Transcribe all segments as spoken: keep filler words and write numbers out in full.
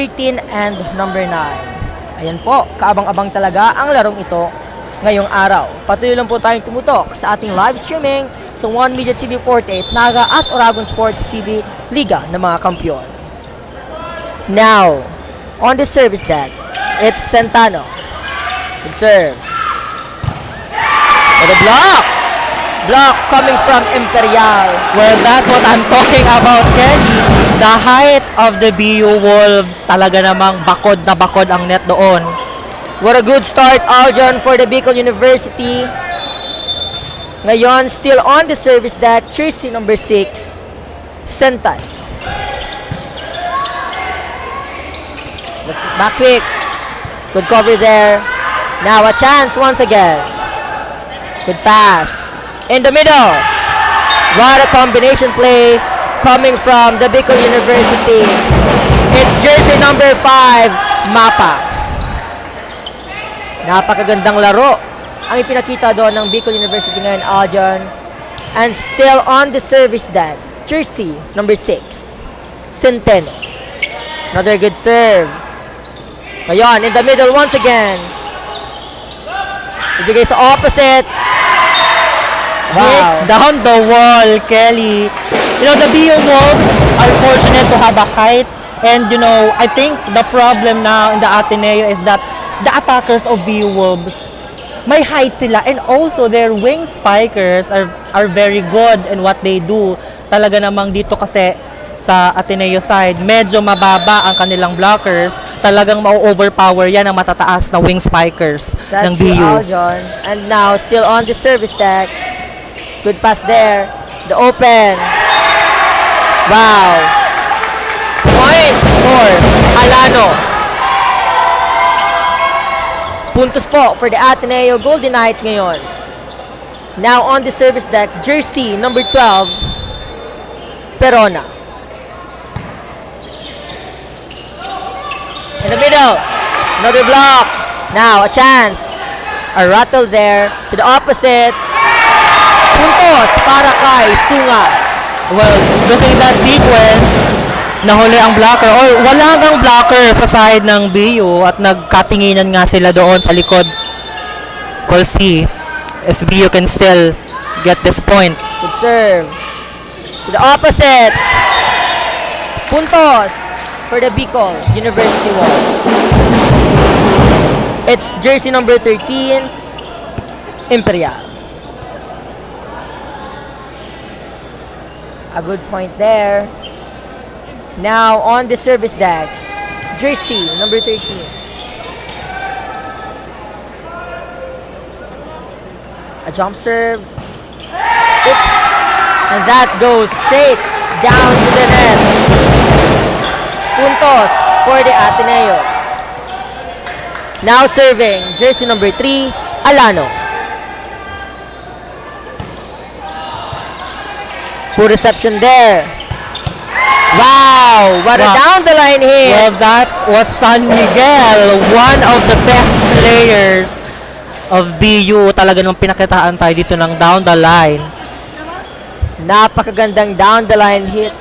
thirteen and number nine. Ayan po, kaabang-abang talaga ang larong ito ngayong araw. Patuloy lang po tayong tumutok sa ating live streaming sa One Media T V forty-eight Naga at Oragon Sports T V, Liga ng mga Kampiyon. Now, on the service deck, it's Centeno. Good serve. With a block! Block coming from Imperial. Well, that's what I'm talking about, Kenny. The height of the B U Wolves, talaga namang bakod na bakod ang net doon. What a good start, Aljon, for the Bicol University. Ngayon, still on the service deck, jersey number six, Centeno. Back quick. Good cover there. Now a chance once again. Good pass. In the middle. What a combination play coming from the Bicol University. It's jersey number five, Mapa. Napakagandang laro ang ipinakita doon ng Bicol University ngayon, Aljon. And still on the service deck, jersey number six, Centeno. Another good serve. Ngayon, in the middle once again. Ibigay sa opposite. Wow. Hits down the wall, Kelly. You know, the B U Wolves are fortunate to have a height. And, you know, I think the problem now in the Ateneo is that the attackers of B U Wolves, may height sila. And also, their wing spikers are, are very good in what they do. Talaga namang dito kasi sa Ateneo side, medyo mababa ang kanilang blockers. Talagang ma-overpower yan ang matataas na wing spikers ng That's true, B U. Aljon. And now, still on the service deck. Good pass there. The open. Wow. Point for Alano. Puntos po for the Ateneo Golden Knights ngayon. Now on the service deck, jersey number twelve, Perona. In the middle. Another block. Now, a chance. A rattle there to the opposite. Puntos para kay Sunga. Well, looking at that sequence, nahuli ang blocker. Or wala ngang blocker sa side ng B U at nagkatinginan nga sila doon sa likod. We'll see if B U can still get this point. Good serve. To the opposite. Puntos for the Bicol University Wolves. It's jersey number thirteen, Imperial. A good point there. Now on the service deck, jersey number thirteen. A jump serve. Oops. And that goes straight down to the net. Puntos for the Ateneo. Now serving, jersey number three, Alano. Poor reception there. Wow! What a Wow. down the line hit! Well, that was San Miguel, one of the best players of B U. Talaga nung pinakitaan tayo dito ng down the line. Napakagandang down the line hit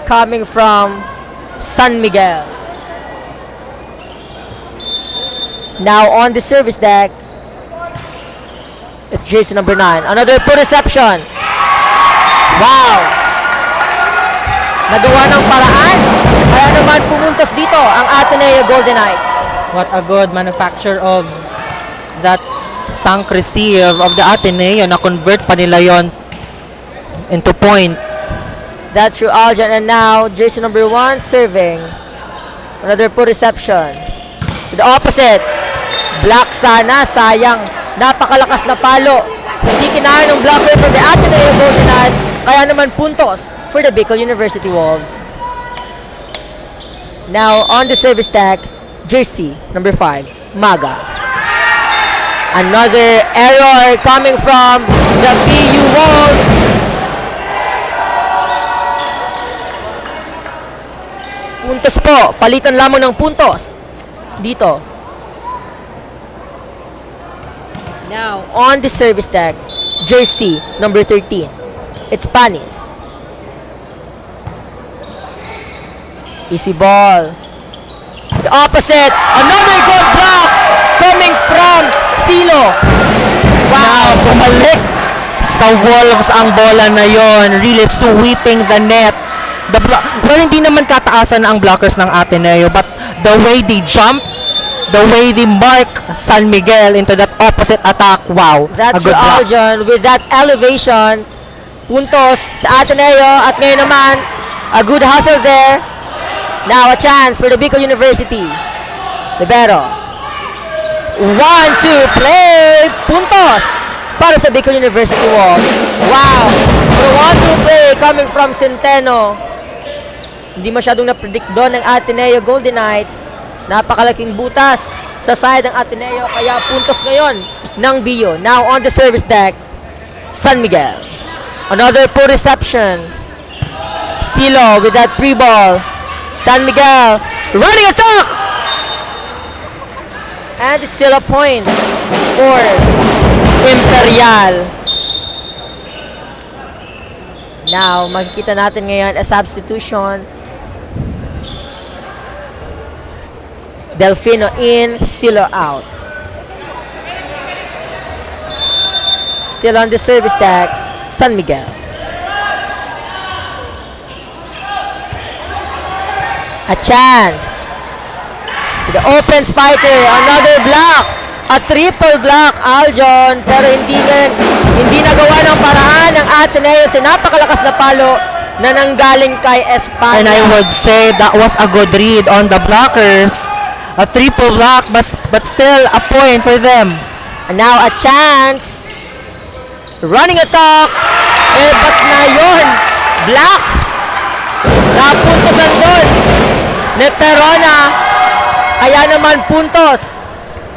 coming from San Miguel. Now on the service deck, it's jersey number nine. Another poor reception. Wow! Nagawa ng paraan. Kaya naman pumuntos dito ang Ateneo Golden Knights. What a good manufacture of that sunk receive of the Ateneo. Na-convert pa nila yon into point. That's true, Aljan. And now, jersey number one serving. Another poor reception. To the opposite. Block sana, sayang. Napakalakas na palo. Hindi kinaya ng blocker from the Ateneo Golden Knights. Kaya naman puntos for the Bicol University Wolves. Now, on the service deck, jersey number five, Maga. Another error coming from the B U Wolves. Puntos po. Palitan lamang ng puntos. Dito. Now, on the service deck, jersey number thirteen. It's Panis. Easy ball. Opposite, another good block coming from Silo. Wow! Now, bumalik sa Wolves ang bola na yon, really sweeping the net. The blo- well, hindi naman kataasan na ang blockers ng Ateneo, but the way they jump, the way they mark San Miguel into that opposite attack, wow, a That's good your block. Aljon with that elevation. Puntos sa Ateneo at ngayon naman, a good hustle there. Now a chance for the Bicol University. Libero. One, two, play! Puntos para sa Bicol University Wolves. Wow! For one, two, play coming from Centeno. Hindi masyadong na-predict doon ng Ateneo Golden Knights. Napakalaking butas sa side ng Ateneo, kaya puntos ngayon ng B U. Now on the service deck, San Miguel. Another poor reception. Silo with that free ball. San Miguel running attack! And it's still a point for Imperial. Now, makikita natin ngayon a substitution. Delfino in, Silo out. Still on the service deck, San Miguel. A chance to the open spiker, another block. A triple block, Aljon, pero hindi na, hindi nagawa ng paraan ng Ateneo sa napakalakas na palo na nanggaling kay Espanya. And I would say that was a good read on the blockers. A triple block, but, but still a point for them. And now a chance. Running attack. Eh, ba't na yun? Block. Napuntosan doon ni Perona. Kaya naman puntos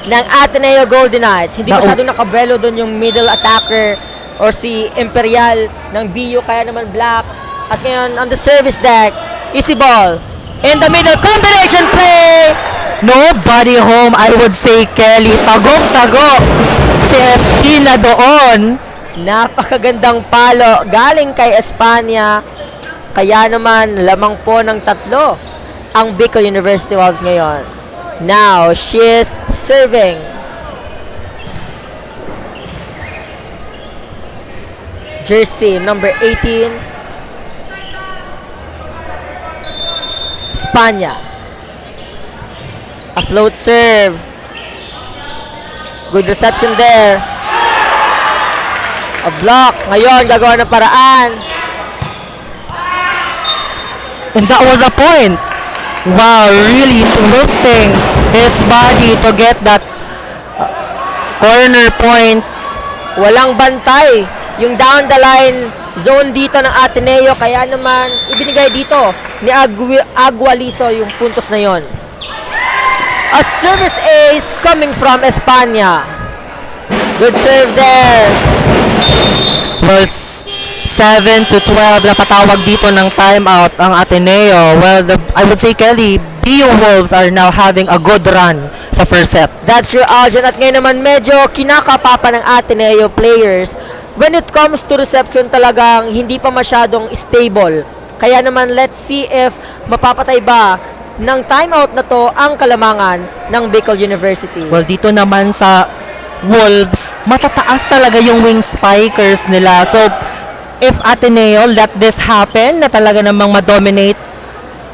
ng Ateneo Golden Knights. Hindi Nau- masyadong nakabuelo doon yung middle attacker or si Imperial ng B U, kaya naman block. At ngayon, on the service deck, easy ball. In the middle, combination play! Nobody home, I would say, Kelly. Tagong-tago si Espina doon. Napakagandang palo galing kay Espanya. Kaya naman, lamang po ng tatlo ang Bicol University Wolves ngayon. Now, she's serving. Jersey number eighteen, Espanya. A float serve. Good reception there. A block. Ngayon, gagawa ng paraan. And that was a point. Wow, really twisting his body to get that uh, corner points. Walang bantay yung down the line zone dito ng Ateneo. Kaya naman, ibinigay dito ni Agu- Agualiso yung puntos na yon. A service ace coming from Espanya. Good serve there. Well, s- seven to twelve na patawag dito ng timeout ang Ateneo. Well, the, I would say, Kelly, B U Wolves are now having a good run sa first set. That's your Aljon. At ngayon naman, medyo kinakapapa ng Ateneo players. When it comes to reception, talagang hindi pa masyadong stable. Kaya naman, let's see if mapapatay ba ng timeout na to ang kalamangan ng Bicol University. Well, dito naman sa Wolves, matataas talaga yung wing spikers nila. So, if Ateneo let this happen, na talaga namang ma-dominate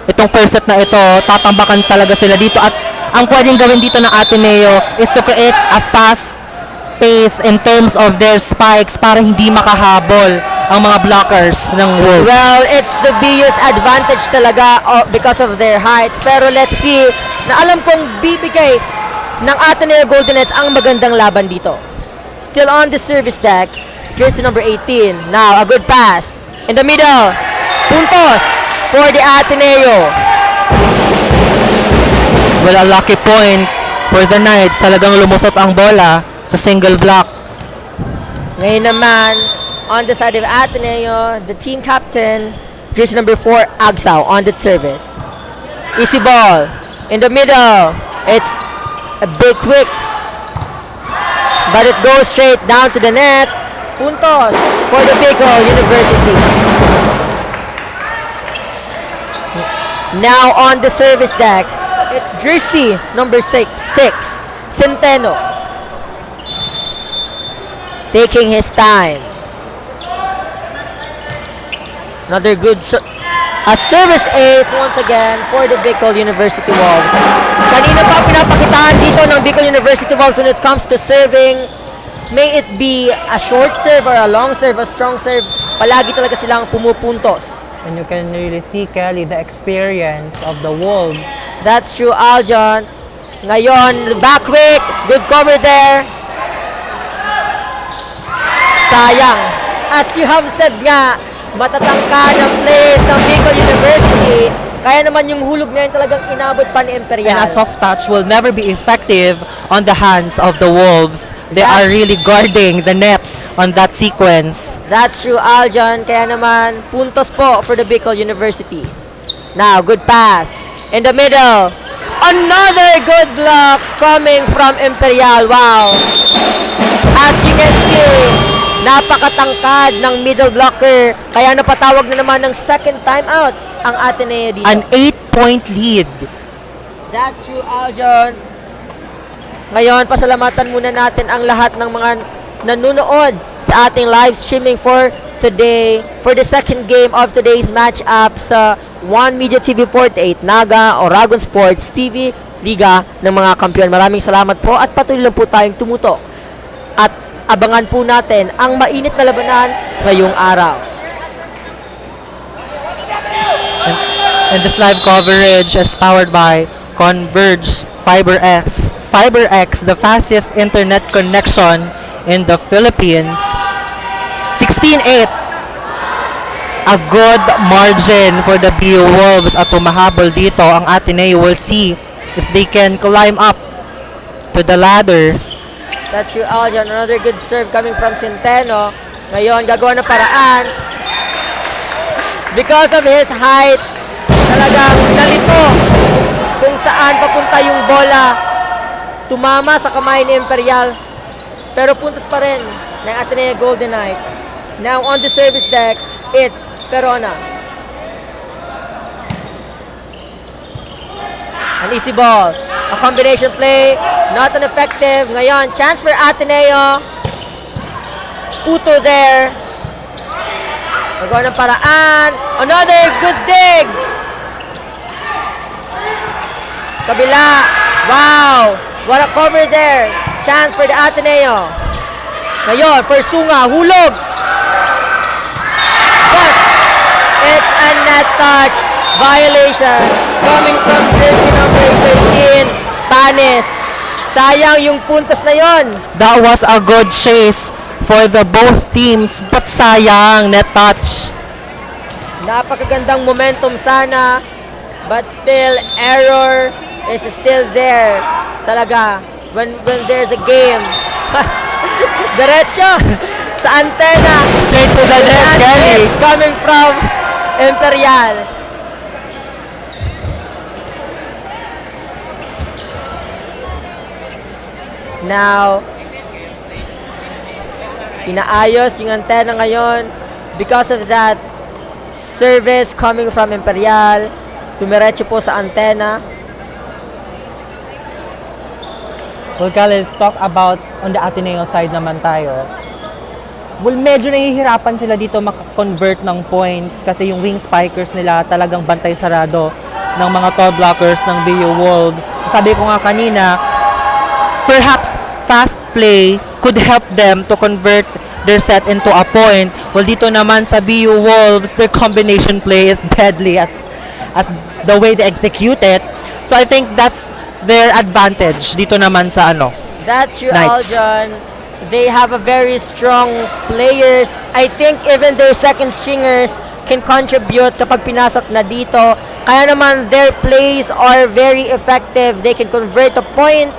itong first set na ito, tatambakan talaga sila dito. At ang pwedeng gawin dito ng Ateneo is to create a fast pace in terms of their spikes para hindi makahabol ang mga blockers ng Wolves. Well, it's the B U's advantage talaga, oh, because of their heights. Pero let's see, na alam kong bibigay ng Ateneo Golden Knights ang magandang laban dito. Still on the service deck, jersey number eighteen. Now, a good pass. In the middle. Puntos for the Ateneo. Well, a lucky point for the Knights. Talagang lumusot ang bola sa single block. Ngayon naman, on the side of Ateneo, the team captain, jersey number four, Agsao, on the service. Easy ball. In the middle, it's a big quick. But it goes straight down to the net. Puntos for the Bicol University. Now on the service deck, It's jersey number six, six, Centeno. Taking his time. Another good s- a service ace once again for the Bicol University Wolves. Kanina pa pinapakitaan dito ng Bicol University Wolves when it comes to serving. May it be a short serve or a long serve, a strong serve, palagi talaga silang pumupuntos. And you can really see, Kelly, the experience of the Wolves. That's true, Aljon. Ngayon, back quick. Good cover there. Sayang. As you have said nga, matatangkad ang players ng Bicol University. Kaya naman yung hulog na yun talagang inabot pa ni And Imperial. A soft touch will never be effective on the hands of the Wolves. They are That's- really guarding the net on that sequence. That's true, Aljon. Kaya naman, puntos po for the Bicol University. Now, good pass. In the middle. Another good block coming from Imperial. Wow. As you can see, napakatangkad ng middle blocker. Kaya napatawag na naman ng second timeout ang Ateneo dito. An eight-point lead. That's true, Aljon. Ngayon, pasalamatan muna natin ang lahat ng mga nanonood sa ating live streaming for today, for the second game of today's match-up sa One Media T V forty-eight Naga, Oragon Sports T V, Liga ng mga Kampiyon. Maraming salamat po at patuloy lang po tayong tumutok. At abangan po natin ang mainit na labanan ngayong araw. And this live coverage is powered by Converge FiberX. FiberX, the fastest internet connection in the Philippines. Sixteen eight. A good margin for the B U Wolves at humahabol dito ang Ateneo. We'll see if they can climb up to the ladder. That's true, Aljon. Another good serve coming from Centeno. Ngayon, gagawa ng paraan. Because of his height, talagang nalito kung saan papunta yung bola. Tumama sa kamay ni Imperial. Pero puntos pa rin ng Ateneo Golden Knights. Now on the service deck, it's Perona. An easy ball. A combination play. Not an effective. Ngayon, chance for Ateneo. Puto there. Magawa ng paraan. Another good dig. Kabila. Wow. What a cover there. Chance for the Ateneo. Ngayon, first sunga. Hulog. But it's a net touch violation coming from jersey number thirteen, Panes. Sayang yung puntos na yon. That was a good chase for the both teams, but sayang, net touch. Napakagandang momentum sana, but still, error is still there. Talaga, when when there's a game. Diretso sa antena. Straight to the net, Kelly. Coming from Imperial. Now, inaayos yung antena ngayon. Because of that service coming from Imperial, dumiretso po sa antena. Well, Kyle, let's talk about on the Ateneo side naman tayo. Well, medyo nahihirapan sila dito makakonvert ng points kasi yung wing spikers nila talagang bantay sarado ng mga tall blockers ng B U Wolves. Sabi ko nga kanina, perhaps fast play could help them to convert their set into a point. Well, dito naman sa B U Wolves, their combination play is deadly as as the way they execute it. So I think that's their advantage dito naman sa ano. That's true, Knights. Aljon. They have a very strong players. I think even their second stringers can contribute kapag pinasok na dito. Kaya naman, their plays are very effective. They can convert a point.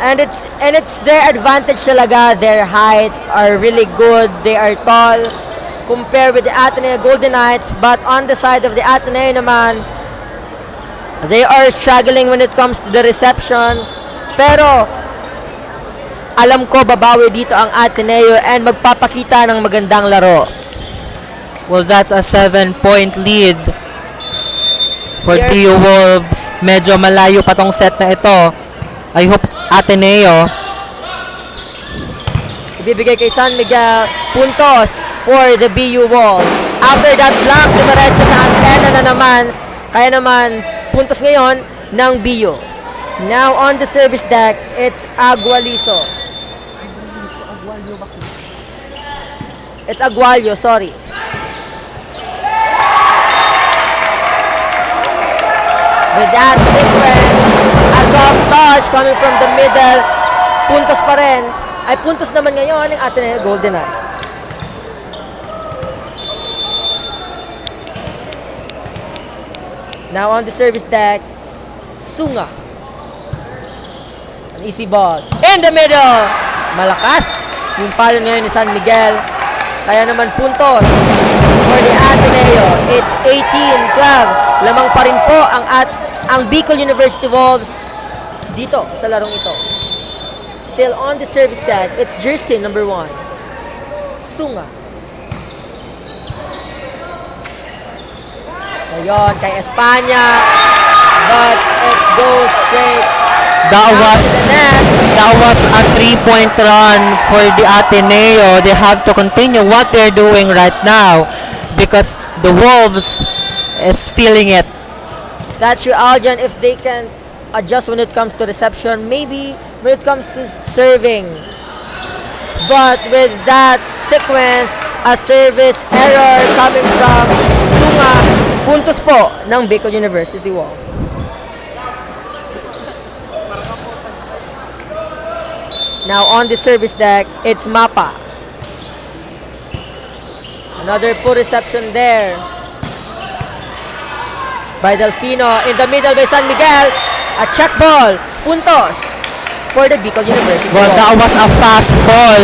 And it's and it's their advantage talaga. Their height are really good. They are tall compared with the Ateneo Golden Knights. But on the side of the Ateneo naman, they are struggling when it comes to the reception. Pero alam ko babawi dito ang Ateneo and magpapakita ng magandang laro. Well, that's a seven-point lead For Here. B U Wolves, medyo malayo pa tong set na ito. I hope Ateneo. Ibibigay kay San Miguel, puntos for the B U Wolves. After that block, dumiretso sa antena na naman. Kaya naman, puntos ngayon ng B U. Now on the service deck, it's Agualiso. It's Agualio, sorry. With that sequence, a soft touch coming from the middle. Puntos pa rin. Ay, puntos naman ngayon ng Ateneo Golden Knights. Now on the service deck, Sunga. An easy ball. In the middle! Malakas yung palo ngayon ni San Miguel. Kaya naman puntos for the Ateneo. It's eighteen twelve. Lamang pa rin po ang at ang Bicol University Wolves dito sa larong ito. Still on the service deck, it's jersey number one, Sunga. Ngayon, kay Espana. But it goes straight That out was the net. That was a three-point run for the Ateneo. They have to continue what they're doing right now because the Wolves is feeling it. That's true, Aljan. If they can adjust when it comes to reception, maybe when it comes to serving. But with that sequence, a service error coming from Sunga, puntos po ng Bicol University Wolves. Now on the service deck, it's Mapa. Another poor reception there by Delfino. In the middle by San Miguel. A check ball. Puntos for the Bicol University. Well, that was a fast ball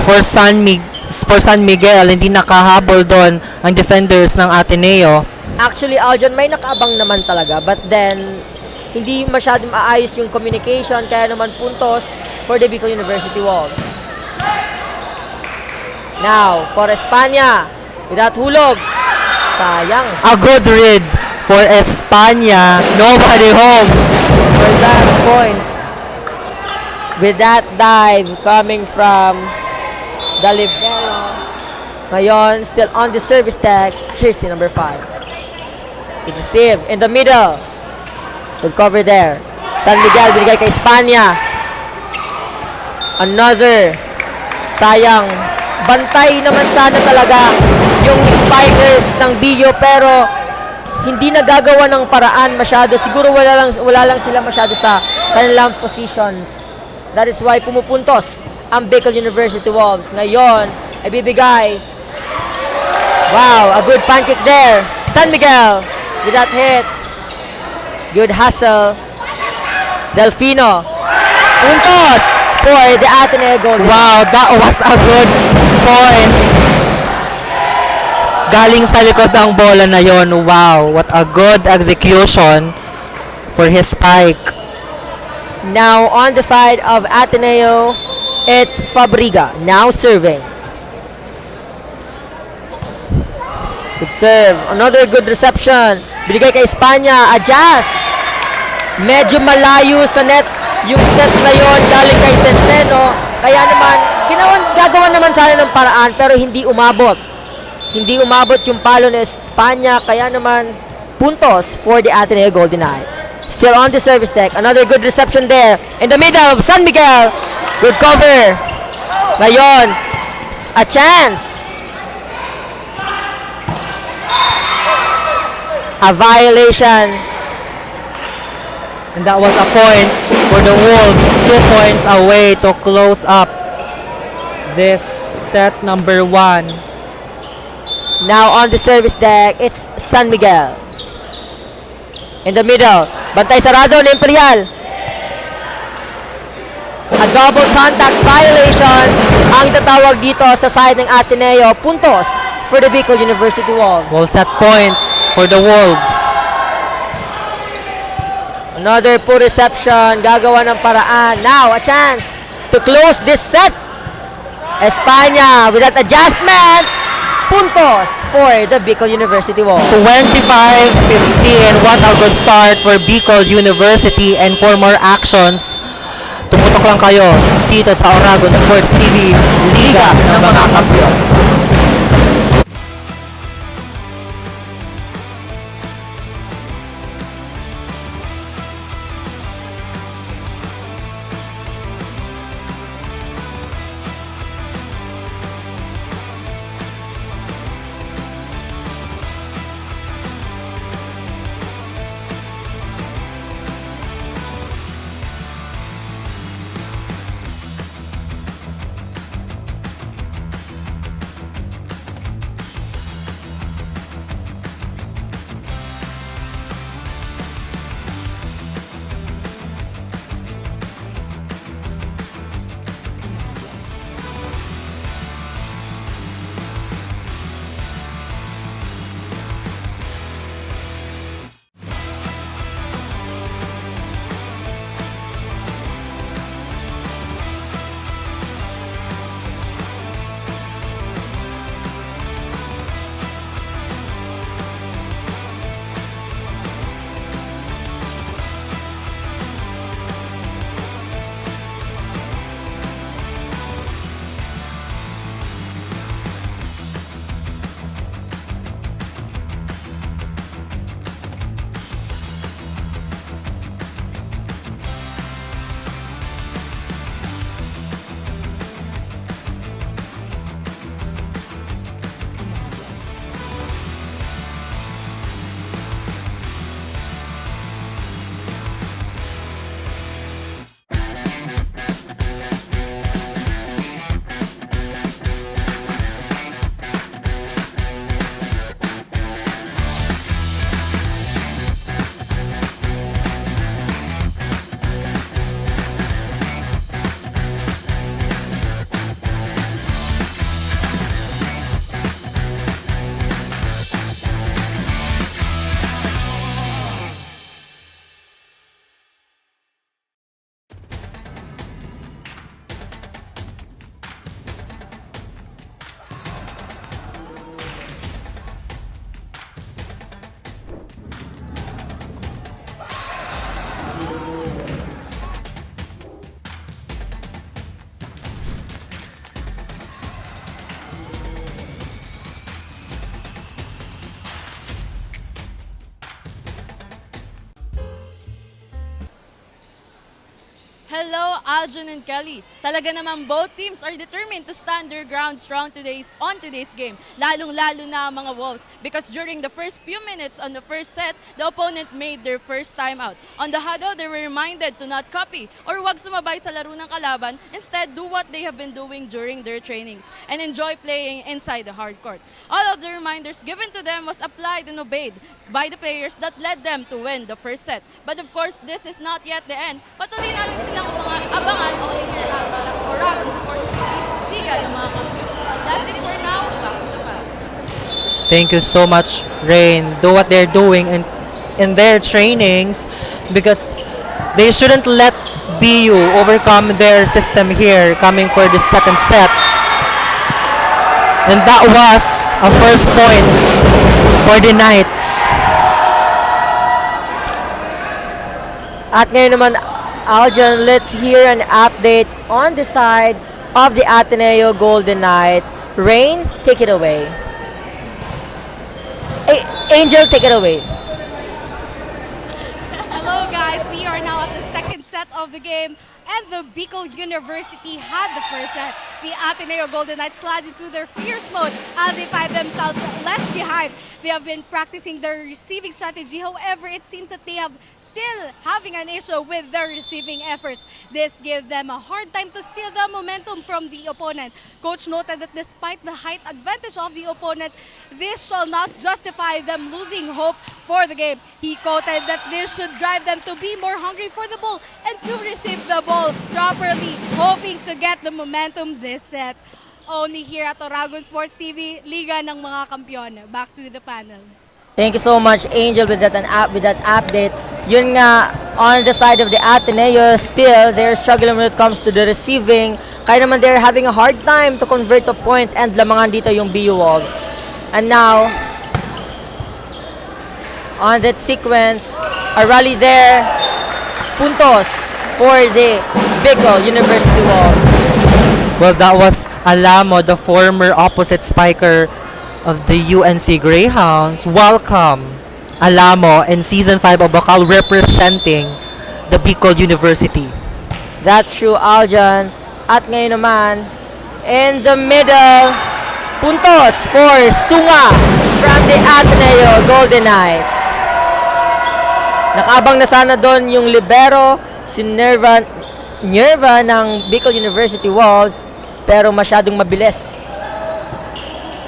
for San Mig-, for San Miguel. Hindi nakahabol doon ang defenders ng Ateneo. Actually, Aljan, may nakaabang naman talaga. But then, hindi masyadong maayos yung communication. Kaya naman puntos for the Bicol University Wolves. Now, for Espana. With that hulog. Sayang. A good read for Espana. Nobody home. For that point. With that dive coming from the libero. Ngayon, still on the service deck, jersey number five. It receive in the middle. Good cover there. San Miguel, binigay kay Espana. Another. Sayang. Bantay naman sana talaga yung spikers ng B U, pero hindi nagagawa ng paraan masyado. Siguro wala lang, wala lang sila masyado sa kanilang positions. That is why pumupuntos ang Bicol University Wolves. Ngayon, ibibigay. Wow, a good pancake there. San Miguel with that hit. Good hustle. Delfino. Puntos for the Ateneo Golden. Wow, that was a good point. Galing sa likod ang bola na yon. Wow, what a good execution for his spike. Now on the side of Ateneo, it's Fabriga, now serving. Good serve. Another good reception. Binigay kay Espana. Adjust. Medyo malayo sa net yung set na yon galing kay Centeno. Kaya naman, ginawan, gagawa naman sana ng paraan pero hindi umabot. Hindi umabot yung palo ni Espana. Kaya naman, puntos for the Ateneo Golden Knights. Still on the service deck. Another good reception there. In the middle of San Miguel. Good cover. Ngayon, a chance. A violation. And that was a point for the Wolves. Two points away to close up this set number one. Now on the service deck, it's San Miguel. In the middle. Bantay sarado ni Imperial. A double contact violation ang itatawag dito sa side ng Ateneo. Puntos for the Bicol University Wolves. Well, set point for the Wolves. Another poor reception. Gagawa ng paraan. Now, a chance to close this set. Espana with that adjustment. Puntos for the Bicol University Wolves. Twenty-five fifteen, what a good start for Bicol University, and for more actions, tumutok lang kayo dito sa Oragon Sports T V, Liga ng mga Kampiyon. Hello, Aljon and Kelly. Talaga namang both teams are determined to stand their ground strong today's, on today's game, lalong-lalo na ang mga Wolves, because during the first few minutes on the first set, the opponent made their first timeout. On the huddle, they were reminded to not copy or wag sumabay sa laro ng kalaban, instead, do what they have been doing during their trainings and enjoy playing inside the hard court. All of the reminders given to them was applied and obeyed by the players that led them to win the first set. But of course, this is not yet the end. Patuloy natin silang mga abangan only here at Oragon Sports T V, Liga ng mga Kampiyon. That's it for now. Back to the panel. Thank you so much, Rain. Do what they're doing in, in their trainings, because they shouldn't let B U overcome their system here coming for the second set. And that was a first point for the Knights. At ngayon naman, Aljon, let's hear an update on the side of the Ateneo Golden Knights. Rain, take it away. A- Angel, take it away. Hello, guys. We are now at the second set of the game, and the Bicol University had the first set. The Ateneo Golden Knights clad into their fierce mode as they find themselves left behind. They have been practicing their receiving strategy. However, it seems that they have still having an issue with their receiving efforts. This gave them a hard time to steal the momentum from the opponent. Coach noted that despite the height advantage of the opponent, this shall not justify them losing hope for the game. He quoted that this should drive them to be more hungry for the ball and to receive the ball properly, hoping to get the momentum this set. Only here at Oragon Sports T V, Liga ng mga Kampiyon. Back to the panel. Thank you so much, Angel, with that, an up, with that update. Yun nga, on the side of the Ateneo, still, they're struggling when it comes to the receiving. Kaya naman, they're having a hard time to convert to points, and lamangan dito yung B U Wolves. And now, on that sequence, a rally there. Puntos for the Bicol University Wolves. Well, that was Alamo, the former opposite spiker of the U N C Greyhounds. Welcome, Alamo, in Season five of Bakal, representing the Bicol University. That's true, Aljan. At ngayon naman, in the middle, puntos for Sunga from the Ateneo Golden Knights. Nakaabang na sana doon yung libero, si Nerva, Nerva ng Bicol University Wolves, pero masyadong mabilis.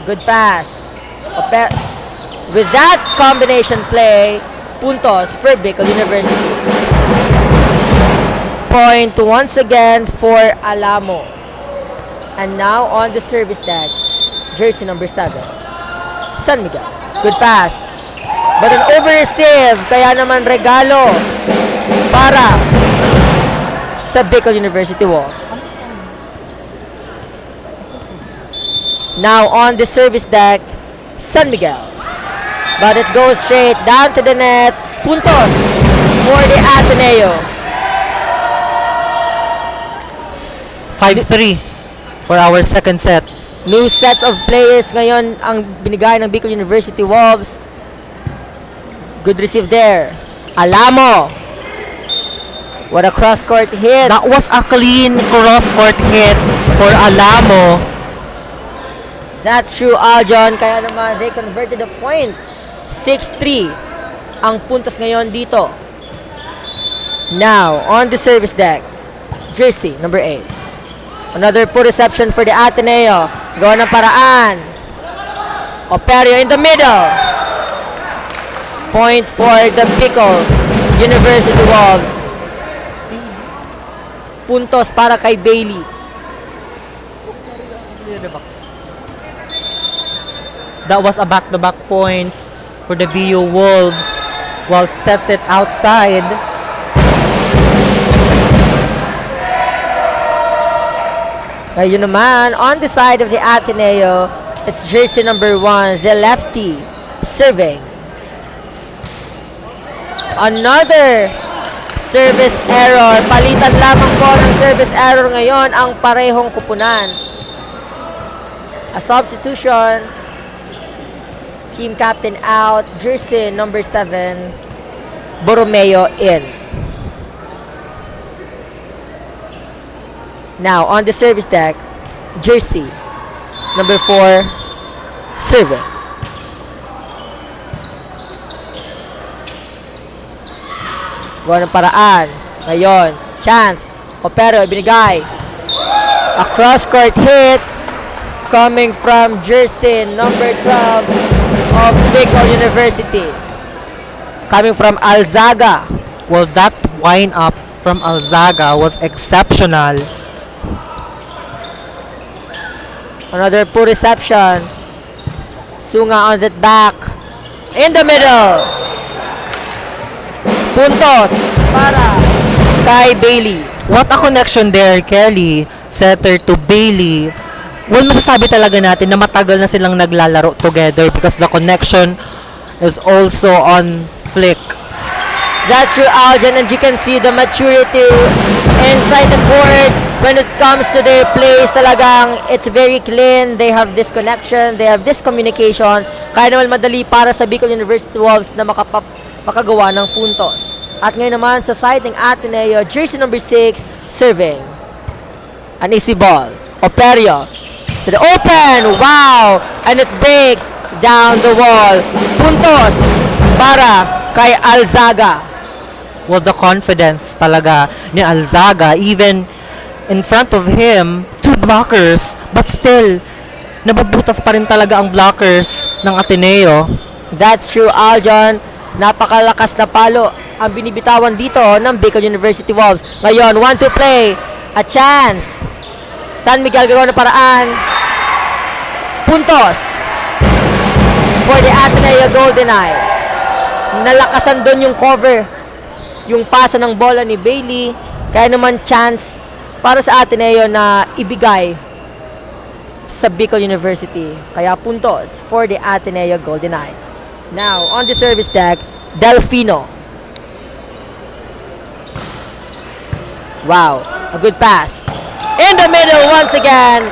Good pass. Ope- With that combination play, puntos for Bicol University. Point once again for Alamo. And now on the service deck, jersey number seven, San Miguel. Good pass. But an over-receive, kaya naman regalo para sa Bicol University Wolves. Now on the service deck, San Miguel. But it goes straight down to the net. Puntos for the Ateneo. Five three for our second set. New sets of players ngayon ang binigay ng Bicol University Wolves. Good receive there. Alamo. What a cross-court hit. That was a clean cross-court hit for Alamo. That's true, Aljon. Kaya naman, they converted the point. Six three ang puntos ngayon dito. Now, on the service deck, jersey number eight. Another poor reception for the Ateneo. Gawa ng paraan. Operio in the middle. Point for the Bicol University Wolves. Puntos para kay Bailey. That was a back-to-back points for the B U Wolves, while sets it outside. Ngayon naman, on the side of the Ateneo, it's jersey number one, the lefty, serving. Another service error. Palitan lamang po ng service error ngayon ang parehong kupunan. A substitution. Team captain out. Jersey number seven, Borromeo in. Now, on the service deck, jersey number four, serving. Gawa ng paraan. Ngayon, chance. Operio, ibinigay. A cross-court hit coming from jersey number twelve of Bicol University. Coming from Alzaga. Well, that wind-up from Alzaga was exceptional. Another poor reception. Sunga on that back. In the middle. Puntos para kay Bailey. What a connection there, Kelly. Setter to Bailey. Well, masasabi talaga natin na matagal na silang naglalaro together because the connection is also on flick. That's true, Aljan, and you can see the maturity inside the court when it comes to their plays. Talagang it's very clean. They have this connection, they have this communication. Kaya naman madali para sa Bicol University Wolves na makapap- makagawa ng puntos. At ngayon naman sa side ng Ateneo, jersey number six, serving. An easy ball. Operio. To the open. Wow! And it breaks down the wall. Puntos para kay Alzaga. Well, the confidence talaga ni Alzaga, even in front of him, two blockers, but still, nabubutas pa rin talaga ang blockers ng Ateneo. That's true, Aljon. Napakalakas na palo ang binibitawan dito ng Bicol University Wolves. Ngayon, one two play. A chance. San Miguel gagawa ng paraan. Puntos for the Ateneo Golden Knights. Nalakasan doon yung cover. Yung pasa ng bola ni Bailey. Kaya naman chance para sa Ateneo na ibigay sa Bicol University. Kaya puntos for the Ateneo Golden Knights. Now, on the service deck, Delfino. Wow, a good pass. In the middle once again.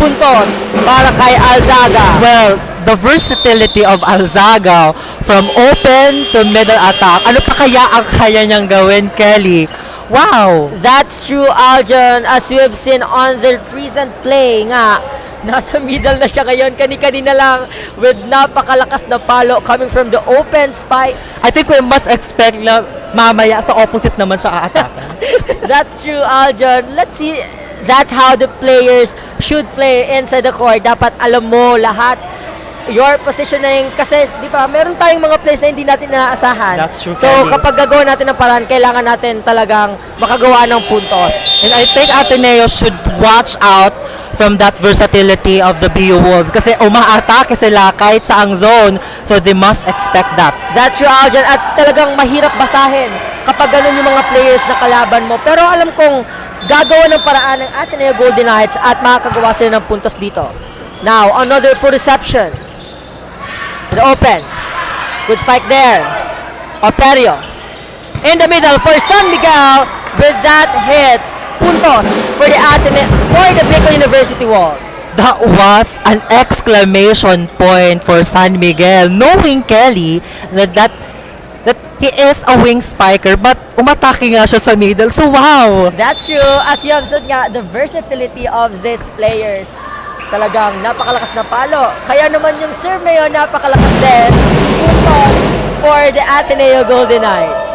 Puntos para kay Alzaga. Well, the versatility of Alzaga from open to middle attack. Ano pa kaya ang kaya niyang gawin, Kelly? Wow! That's true, Aljon. As we have seen on the recent play nga, nasa middle na siya ngayon. Kani-kanina lang with napakalakas na palo coming from the open spike. I think we must expect na mamaya sa opposite naman siya aatake. That's true, Aljon. Let's see. That's how the players should play inside the court. Dapat alam mo lahat your positioning. Kasi, di ba, meron tayong mga plays na hindi natin inaasahan. That's true, So, Kelly. Kapag gagawa natin ng paraan, kailangan natin talagang makagawa ng puntos. And I think Ateneo should watch out from that versatility of the B U Wolves kasi umaatake sila kahit sa ang zone, so they must expect that. That's true, Aljan. At talagang mahirap basahin kapag ganun yung mga players na kalaban mo. Pero alam kong gagawa ng paraan ng Ateneo Golden Knights at makakagawa sila ng puntos dito. Now, another poor reception. The open. Good spike there. Operio. In the middle for San Miguel with that hit. Puntos for the Ateneo, for the Bicol University Wolves. That was an exclamation point for San Miguel, knowing, Kelly, that, that, that he is a wing spiker, but umatake nga siya sa middle. So, wow! That's true. As you have said nga, the versatility of these players. Talagang napakalakas na palo. Kaya naman yung serve na yun, napakalakas din. Puntos for the Ateneo Golden Knights.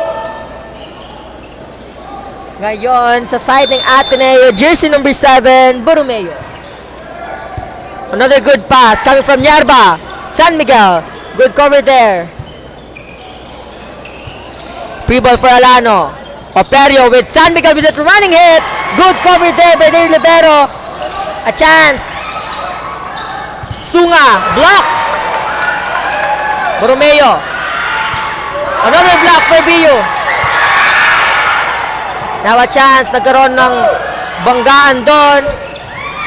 Ngayon, sa side ng Ateneo, jersey number seven, Borromeo. Another good pass coming from Yerba. San Miguel. Good cover there. Free ball for Alano. Operio with San Miguel with a running hit. Good cover there by their libero. A chance. Sunga. Block. Borromeo. Another block for B U. Now a chance. Nagkaroon ng banggaan doon.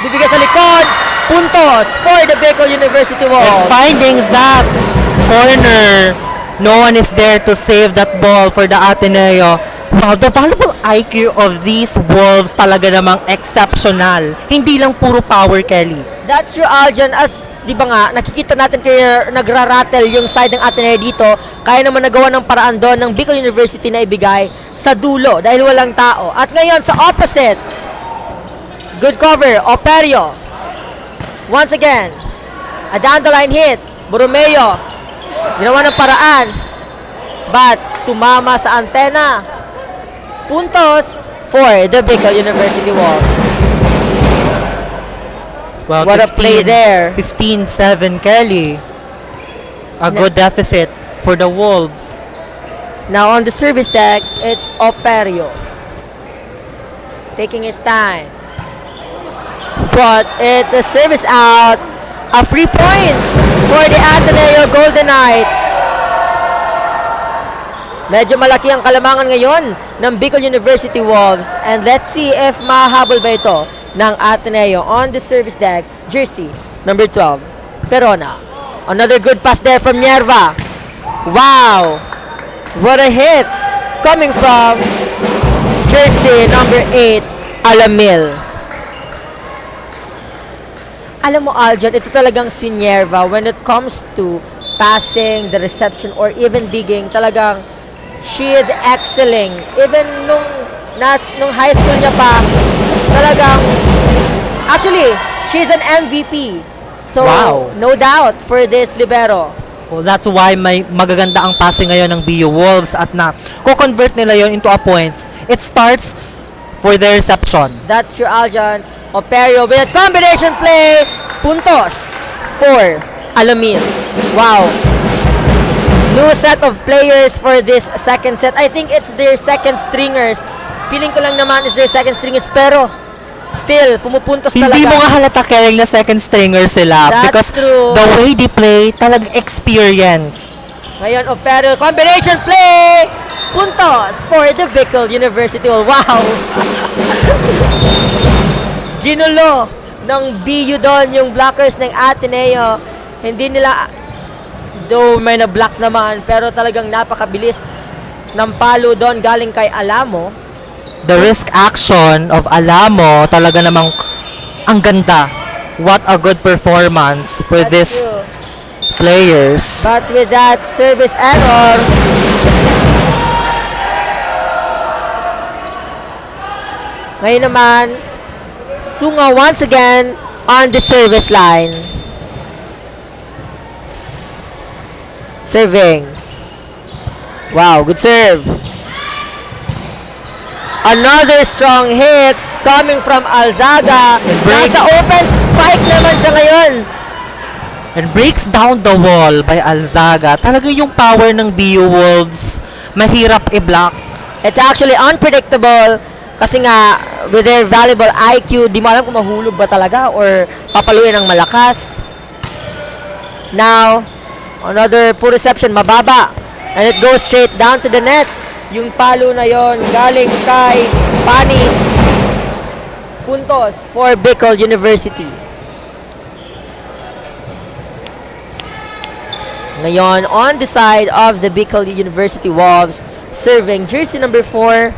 Bibigay sa likod. Puntos for the Bicol University Wolves. Finding that corner, no one is there to save that ball for the Ateneo. Wow, the volleyball I Q of these Wolves talaga namang exceptional. Hindi lang puro power, Kelly. That's true, Aljan. As, di ba nga, nakikita natin kaya nagrarattle yung side ng Ateneo dito. Kaya naman nagawa ng paraan doon ng Bicol University na ibigay sa dulo dahil walang tao. At ngayon, sa opposite, good cover, Operio. Once again, a down the line hit. Borromeo, ginawa ng paraan. But tumama sa antena. Puntos for the Bicol University Wolves. Well, What a play there. fifteen seven, Kelly. A good deficit for the Wolves. Now on the service deck, it's Operio. Taking his time. But it's a service out. A free point for the Ateneo Golden Knight. Medyo malaki ang kalamangan ngayon ng Bicol University Wolves. And let's see if mahabol ba ito ng Ateneo on the service deck, jersey number twelve, Perona. Another good pass there from Yerba. Wow! What a hit! Coming from jersey number eight, Alamil. Alam mo, Aljan, ito talagang si Nierva when it comes to passing, the reception, or even digging, talagang she is excelling. Even nung, nas, nung high school niya pa, talagang, actually, she's an M V P. So, Wow. No doubt for this libero. Well, that's why may magaganda ang passing ngayon ng B U Wolves at na ko-convert nila yon into a points. It starts for their reception. That's your Aljan Operio with a combination play. Puntos for Alamil. Wow. New set of players for this second set. I think it's their second stringers. Feeling ko lang naman is their second stringers, pero still, pumupuntos Hindi talaga. Mo nga halata, Kering, na second stringer sila That's because true. The way they play, talagang experience. Ngayon, Operio combination play! Puntos for the Bicol University. Wow! Ginulo ng B U doon, yung blockers ng Ateneo. Hindi nila, though may na-block naman, pero talagang napakabilis ng palo doon galing kay Alamo. The risk action of Alamo, talaga namang ang ganda. What a good performance for That's this true. players. But with that service error, ngayon naman, Sunga once again on the service line. Serving. Wow, good serve. Another strong hit coming from Alzaga. And break- Nasa open spike naman siya ngayon. And breaks down the wall by Alzaga. Talaga yung power ng B U Wolves, mahirap i-block. It's actually unpredictable kasi nga, with their valuable I Q, di mo alam kung mahulog ba talaga or papaluin ng malakas. Now, another poor reception, mababa. And it goes straight down to the net. Yung palo na yon galing kay Panis. Puntos for Bicol University. Ngayon, on the side of the Bicol University Wolves, serving jersey number four,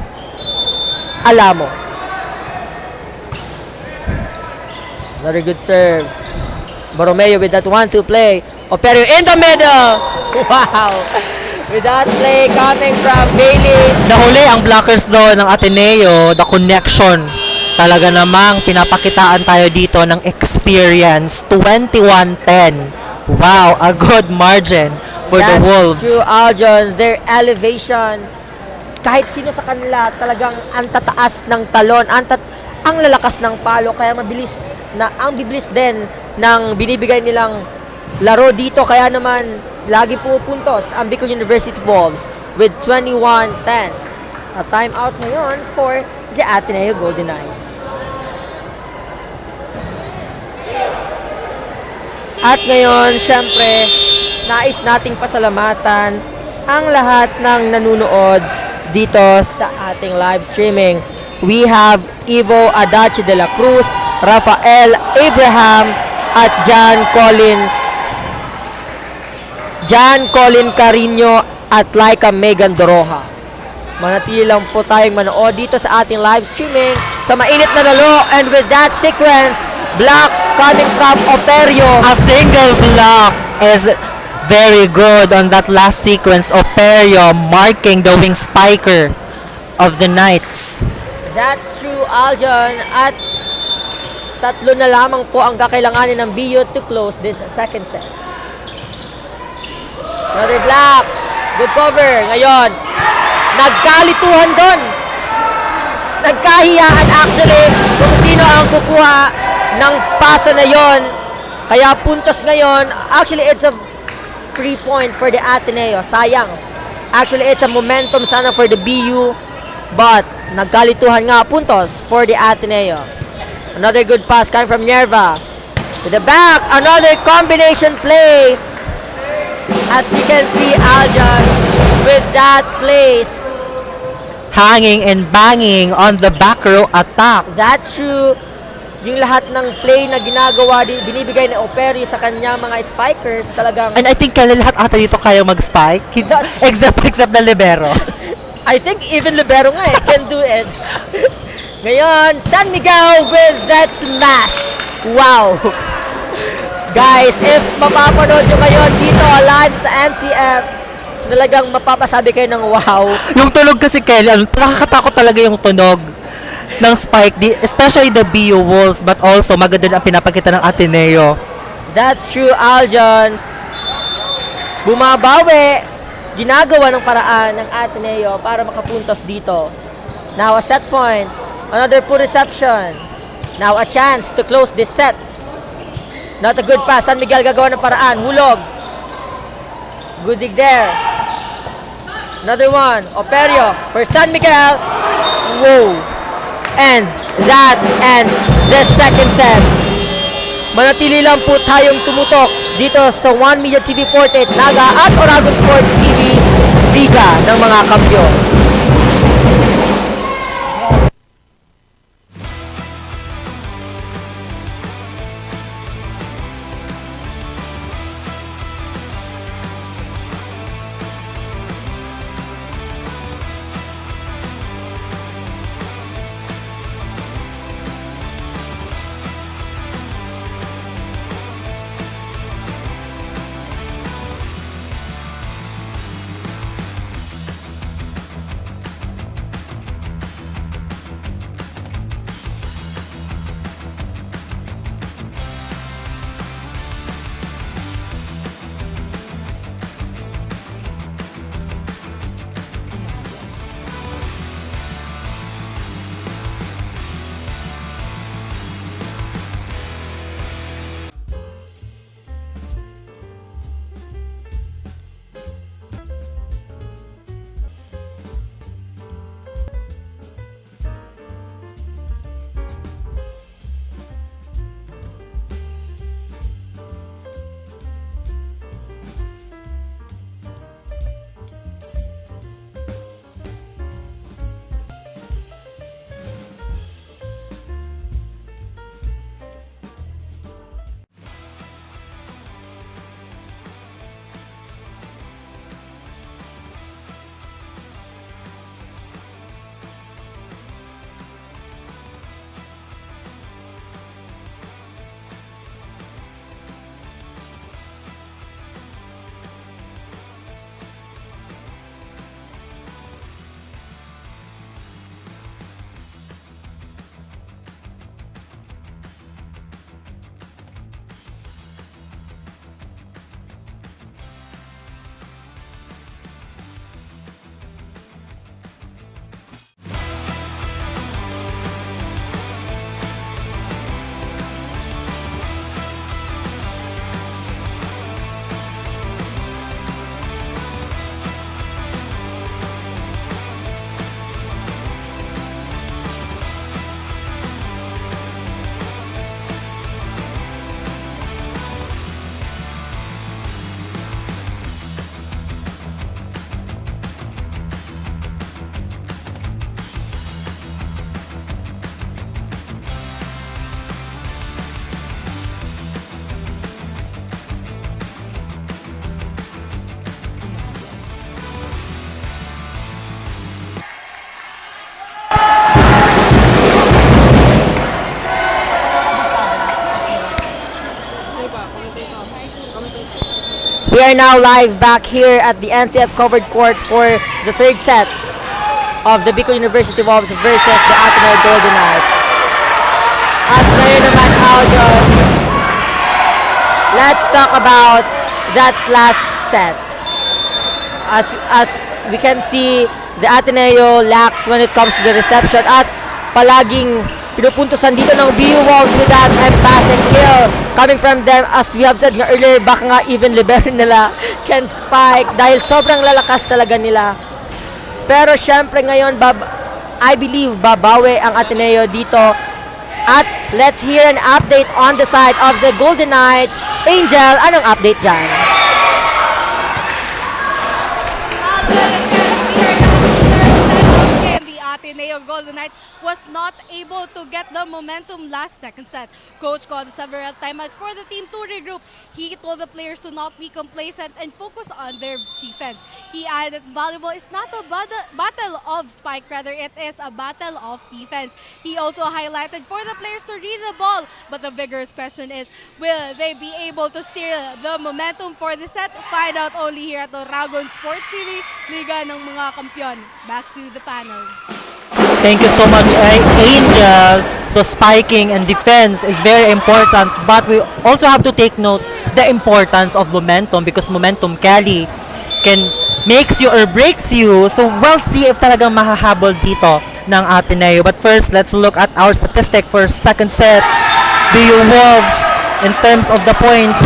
Alamo. Very good serve. Borromeo with that one-two play. Operio in the middle. Wow! With that play coming from Bailey. Nahuli ang blockers doon ng Ateneo. The connection. Talaga namang pinapakitaan tayo dito ng experience. Twenty-one ten. Wow, a good margin for the That's Wolves. True, Aljon. Their elevation, kahit sino sa kanila, talagang ang tataas ng talon, ang tat-, ang lalakas ng palo, kaya mabilis na, ang biblis din ng binibigay nilang laro dito. Kaya naman, lagi pumupuntos ang Bicol University Wolves with twenty-one ten. A timeout ngayon for the Ateneo Golden Knights. At ngayon, syempre, nais nating pasalamatan ang lahat ng nanunood dito sa ating live streaming. We have Ivo Adachi de la Cruz, Rafael Abraham, at John Colin, John Colin Carino at Laika Megan Doroha. Manatili lang po tayong manood dito sa ating live streaming sa mainit na lalo. And with that sequence, block coming from Operio. A single block is very good on that last sequence. Operio marking the wing spiker of the Knights. That's true, Aljon. At tatlo na lamang po ang kakailanganin ng B U to close this second set. Another block. Good cover. Ngayon, nagkalituhan doon. Nagkahiyaan actually kung sino ang kukuha ng pasa na yon. Kaya puntos ngayon. Actually, it's a free point for the Ateneo. Sayang. Actually, it's a momentum sana for the B U. But nagkalituhan nga, puntos for the Ateneo. Another good pass coming from Nierva. To the back, another combination play. As you can see, Aljon, with that place. Hanging and banging on the back row attack. That's true. Yung lahat ng play na ginagawa, di, binibigay ni Operio sa kanyang mga spikers, talagang And I think, Kelly, lahat ata dito kaya mag-spike. That's Except, except the libero. I think even libero nga eh, can do it. Ngayon, San Miguel with that smash. Wow! Guys, if mapapanood nyo ngayon dito live sa N C F, talagang mapapasabi kayo ng wow. Yung tunog kasi, Kelly, ano, nakakatakot talaga yung tunog ng spike, di, especially the B U Wolves, but also maganda din ang pinapakita ng Ateneo. That's true, Aljon. Bumabawi, ginagawa ng paraan ng Ateneo para makapuntos dito. Now a set point, another poor reception. Now a chance to close this set. Not a good pass. San Miguel gagawa ng paraan. Hulog. Good dig there. Another one. Operio for San Miguel. Wow. And that ends the second set. Manatili lang po tayong tumutok dito sa One Media T V forty-eight Naga at Oragon Sports T V, Liga ng mga Kampiyon. We're now live back here at the N C F covered court for the third set of the Bicol University Wolves versus the Ateneo Golden Knights. At ngayon naman, Aljon, let's talk about that last set. As, as we can see, the Ateneo lacks when it comes to the reception at palaging pinupuntusan dito ng B U Wolves with that empathic kill coming from them. As we have said nga earlier, baka nga even libero nila can spike dahil sobrang lalakas talaga nila. Pero syempre ngayon, bab- I believe babawi ang Ateneo dito. At let's hear an update on the side of the Golden Knights. Angel, anong update dyan? The Ateneo Golden Knight was not able to get the momentum last second set. Coach called several timeouts for the team to regroup. He told the players to not be complacent and focus on their defense. He added that volleyball is not a battle, battle of spike, rather it is a battle of defense. He also highlighted for the players to read the ball, but the vigorous question is, will they be able to steal the momentum for the set? Find out only here at Oragon Sports T V, Liga ng mga Kampiyon. Back to the panel. Thank you so much, A- Angel. So spiking and defense is very important, but we also have to take note the importance of momentum because momentum, Kelly, can makes you or breaks you. So we'll see if talagang mahahabol dito ng Ateneo. But first, let's look at our statistic for second set. B U Wolves in terms of the points,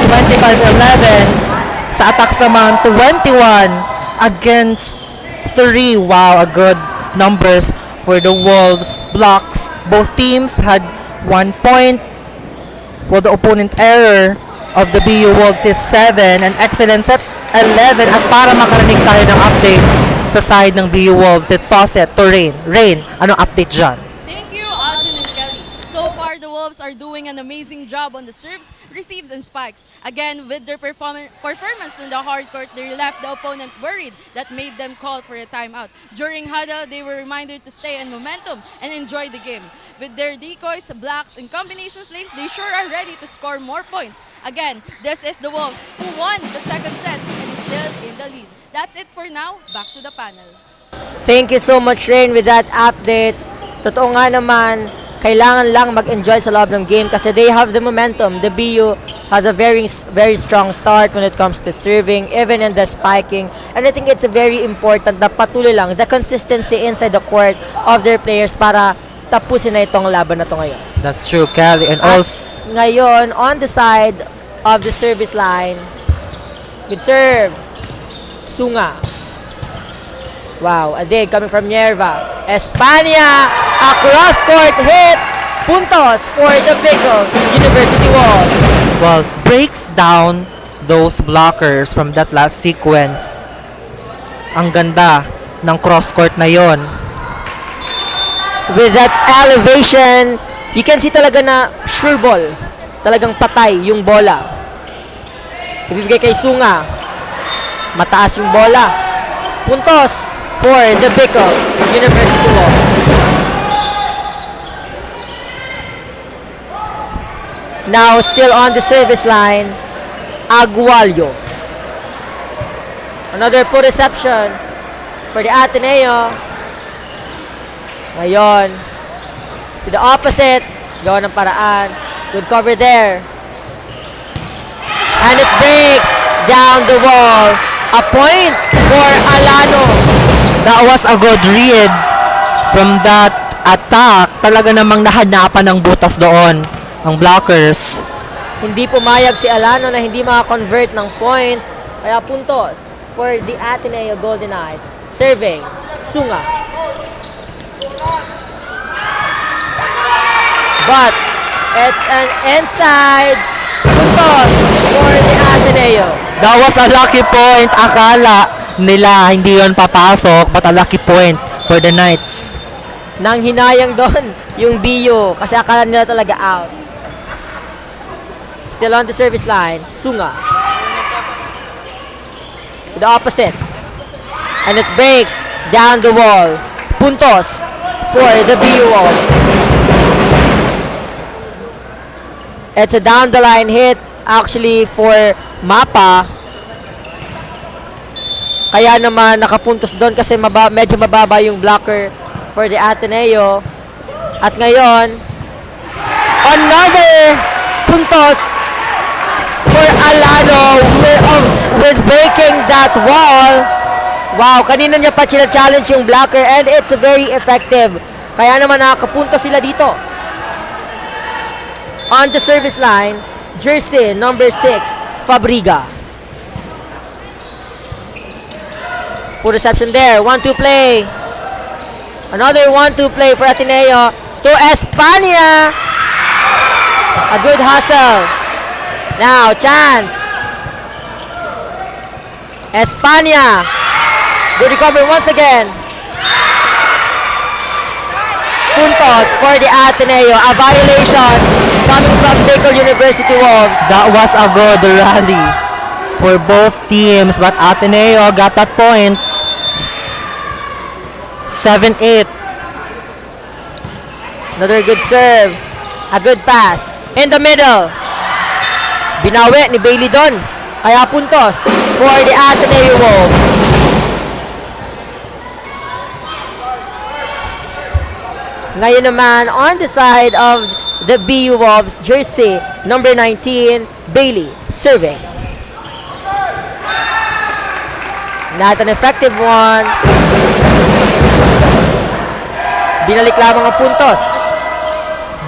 twenty-five eleven. Sa attacks naman, twenty-one against three. Wow, a good numbers for the Wolves. Blocks, both teams had one point. While the opponent error of the B U Wolves is seven, an excellent set, eleven. At para makarinig tayo ng update sa side ng B U Wolves, it's toss it to Rain. Rain, anong update dyan? Thank you, Aljon and Kelly. So far, the Wolves are doing an amazing job on the serves, receives, and spikes. Again, with their perform- performance on the hard court, they left the opponent worried that made them call for a timeout. During huddle, they were reminded to stay in momentum and enjoy the game. With their decoys, blocks, and combination plays, they sure are ready to score more points. Again, this is the Wolves who won the second set and is still in the lead. That's it for now. Back to the panel. Thank you so much, Rain, with that update. Totoo nga naman, kailangan lang mag-enjoy sa loob ng game kasi they have the momentum. The B U has a very very strong start when it comes to serving, even in the spiking. And I think it's very important na patuloy lang the consistency inside the court of their players para tapusin na itong laban na to ngayon. That's true, Kelly. And At also, ngayon, on the side of the service line, good serve, Sunga. Wow, a dig coming from Nierva. Espana, a cross court hit. Puntos for the Bicol University Wolves. Well, breaks down those blockers from that last sequence. Ang ganda ng cross court na yon. With that elevation, you can see talaga na sure ball. Talagang patay yung bola. Ibibigay kay Sunga. Mataas yung bola. Puntos for the Bicol University Wolves. Now, still on the service line, Agualyo. Another poor reception for the Ateneo. Ngayon, to the opposite. Gawa ng paraan. Good cover there. And it breaks down the wall. A point for Alano. That was a good read from that attack. Talaga namang nahanapan ng butas doon ang blockers. Hindi pumayag si Alano na hindi makakonvert ng point. Kaya puntos for the Ateneo Golden Knights. Serving, Sunga. But it's an inside puntos for the Ateneo. That was a lucky point. Akala nila hindi yon papasok, but a lucky point for the Knights. Nanghinayang doon yung B U kasi akala nila talaga out. Still on the service line, Sunga. To the opposite. And it breaks down the wall. Puntos for the B U Wolves. It's a down the line hit actually for Mapa. Kaya naman nakapuntos doon kasi maba-, medyo mababa yung blocker for the Ateneo. At ngayon, another puntos for Alano with, of, with breaking that wall. Wow, kanina niya pa china-challenge yung blocker and it's very effective. Kaya naman nakakapuntos sila dito. On the service line, jersey number six, Fabriga. Poor reception there. One two play. Another one two play for Ateneo to Espana. A good hustle. Now, chance. Espana. Good recovery once again. Puntos for the Ateneo. A violation coming from Bicol University Wolves. That was a good rally for both teams, but Ateneo got that point. Seven eight. Another good serve. A good pass. In the middle. Binawi ni Bailey Don. Kaya puntos for the Ateneo Wolves. Ngayon naman, on the side of the B U Wolves jersey, number nineteen, Bailey, serving. Not an effective one. Binalik lamang ang puntos.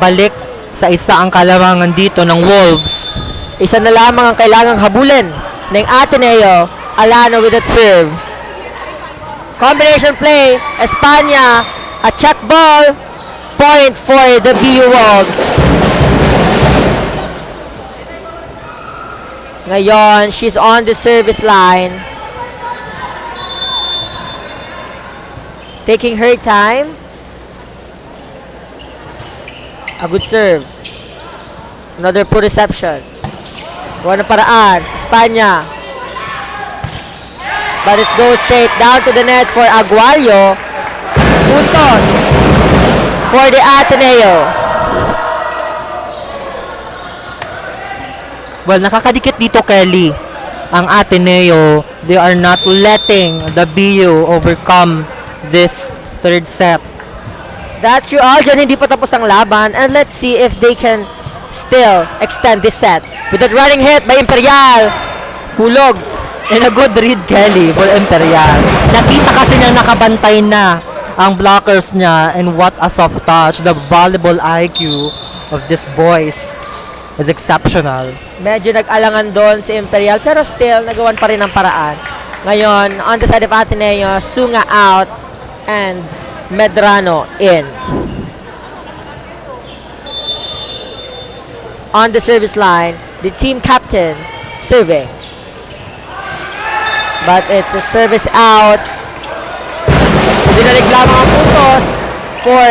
Balik sa isa ang kalamangan dito ng Wolves. Isa na lamang ang kailangang habulin ng Ateneo. Alano with that serve. Combination play, Espana, a check ball, point for the B U Wolves. Ngayon, she's on the service line. Taking her time. A good serve. Another poor reception. Gawa ng paraan. Espana. But it goes straight down to the net for Aguayo. Puntos for the Ateneo. Well, nakakadikit dito, Kelly, ang Ateneo. They are not letting the B U overcome this third set. That's true, Aljan. Hindi pa tapos ang laban. And let's see if they can still extend this set. With that running hit by Imperial. Hulog. And a good read, Kelly, for Imperial. Nakita kasi niyang nakabantay na ang blockers niya, and what a soft touch. The volleyball I Q of these boys is exceptional. Medyo nag-alangan doon si Imperial, pero still, nagawan pa rin ang paraan. Ngayon, on the side of Ateneo, Sunga out and Medrano in. On the service line, the team captain serving. But it's a service out. Binalik lamang ang puntos for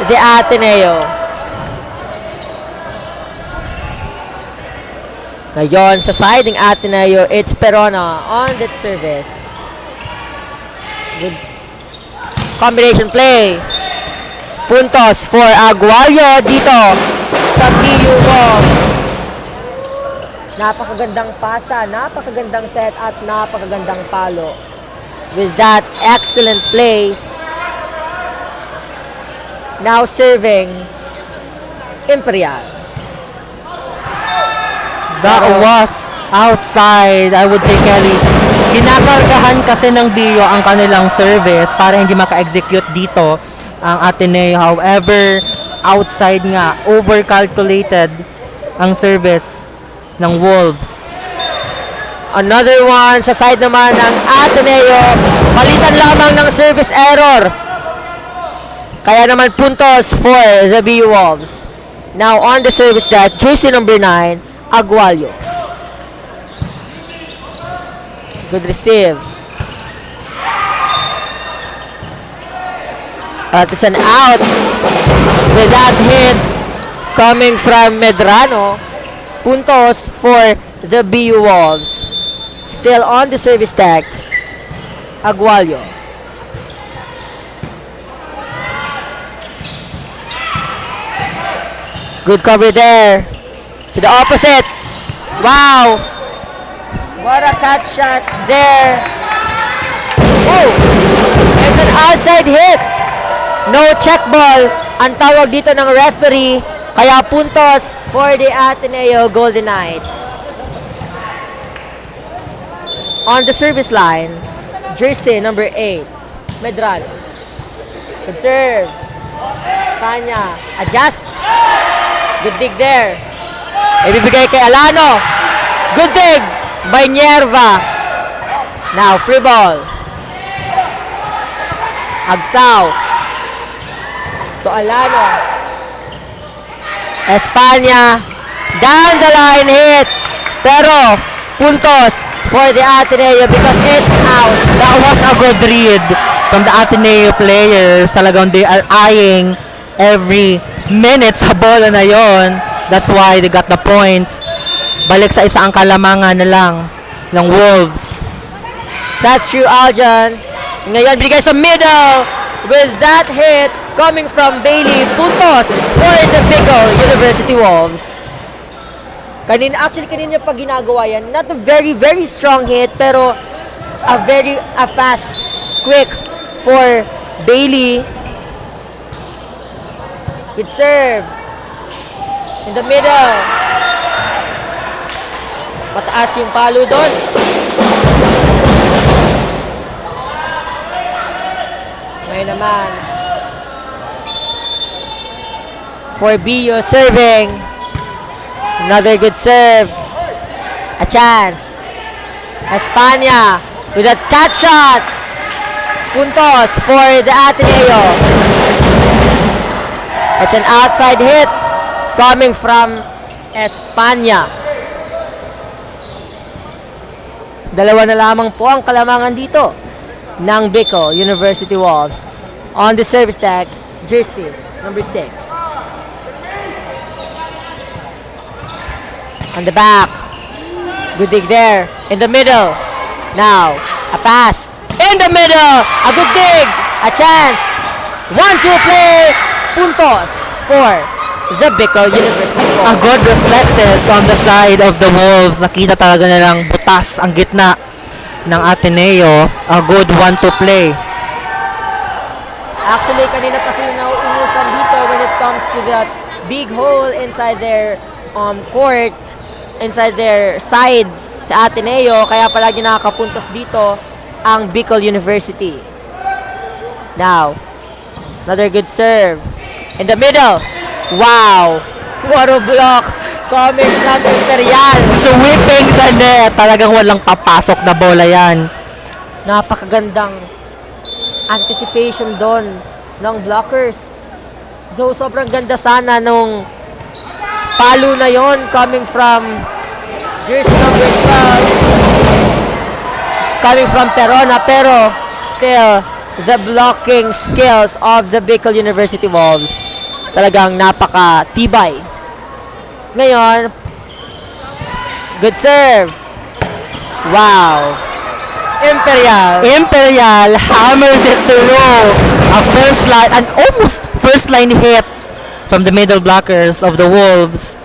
the Ateneo. Ngayon, sa side ng Ateneo, it's Perona on that service. Good combination play. Puntos for Aguayo dito sa P U Wolves. Napakagandang pasa, napakagandang set at napakagandang palo. With that excellent plays. Now serving Imperial. That Pero was outside, I would say, Kelly. Kinakargahan kasi ng B U ang kanilang service para hindi maka-execute dito ang Ateneo. However, outside nga, overcalculated ang service ng Wolves. Another one sa side naman ng Ateneo. Palitan lamang ng service error. Kaya naman puntos for the B U Wolves. Now on the service deck, jersey number nine, Aguayo. Good receive. At it's an out. With that hit coming from Medrano, puntos for the B U Wolves. Still on the service deck, Aguayo. Good cover there. To the opposite. Wow! What a catch shot there. Oh! It's an outside hit! No check ball ang tawag dito ng referee, kaya puntos for the Ateneo Golden Knights. On the service line, jersey number eight, Medrano. Good serve. Espana. Adjust. Good dig there. Ibibigay kay Alano. Good dig by Nierva. Now, free ball. Agsaw. To Alano. Espana. Down the line hit. Pero, puntos for the Ateneo because it's out. That was a good read from the Ateneo players. Talagang they are eyeing every minute sa bola na yon. That's why they got the points. Balik sa isa ang kalamangan na lang ng Wolves. That's true, Aljan. Ngayon, binigay sa middle with that hit coming from Bailey. Puntos for the Bicol University Wolves. Kanina, actually, kanina pa ginagawa yan. Not a very, very strong hit, pero a very, a fast, quick for Bailey. Good serve. In the middle. Mataas yung palo doon. Ngayon naman. For Bio serving. Another good serve. A chance. Espana with a cut shot. Puntos for the Ateneo. It's an outside hit coming from Espana. Dalawa na lamang po ang kalamangan dito ng Bicol University Wolves. On the service deck, jersey number six. On the back. Good dig there. In the middle. Now, a pass. In the middle. A good dig. A chance. One, two, play. Puntos for the Bicol University Wolves. A good reflexes on the side of the Wolves. Nakita talaga nilang butas ang gitna ng Ateneo. A good one to play. Actually, kanina pa sila nauubusan dito when it comes to that big hole inside their, um, court, inside their side sa Ateneo. Kaya palagi nakakapuntos dito ang Bicol University. Now, another good serve. In the middle. Wow! What a block coming from Imperial. Sweeping the net. Talagang walang papasok na bola yan. Napakagandang anticipation doon ng blockers. Though sobrang ganda sana nung palo na yon coming from jersey number twelve, coming from Terona, pero still, the blocking skills of the Bicol University Wolves talagang napakatibay. Ngayon, good serve. Wow. Imperial. Imperial hammers it through. A first line, an almost first line hit from the middle blockers of the Wolves.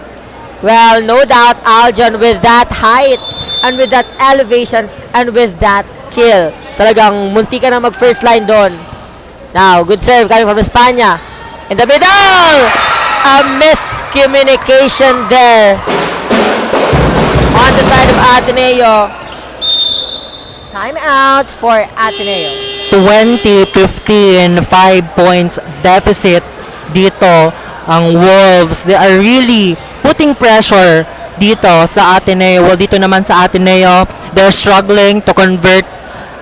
Well, no doubt, Aljon, with that height and with that elevation and with that kill, talagang munti ka na mag-first line doon. Now, good serve coming from Espana. In the middle! A miscommunication there on the side of Ateneo. Time out for Ateneo. Twenty fifteen, five points deficit dito ang Wolves. They are really putting pressure dito sa Ateneo. Well, dito naman sa Ateneo, they're struggling to convert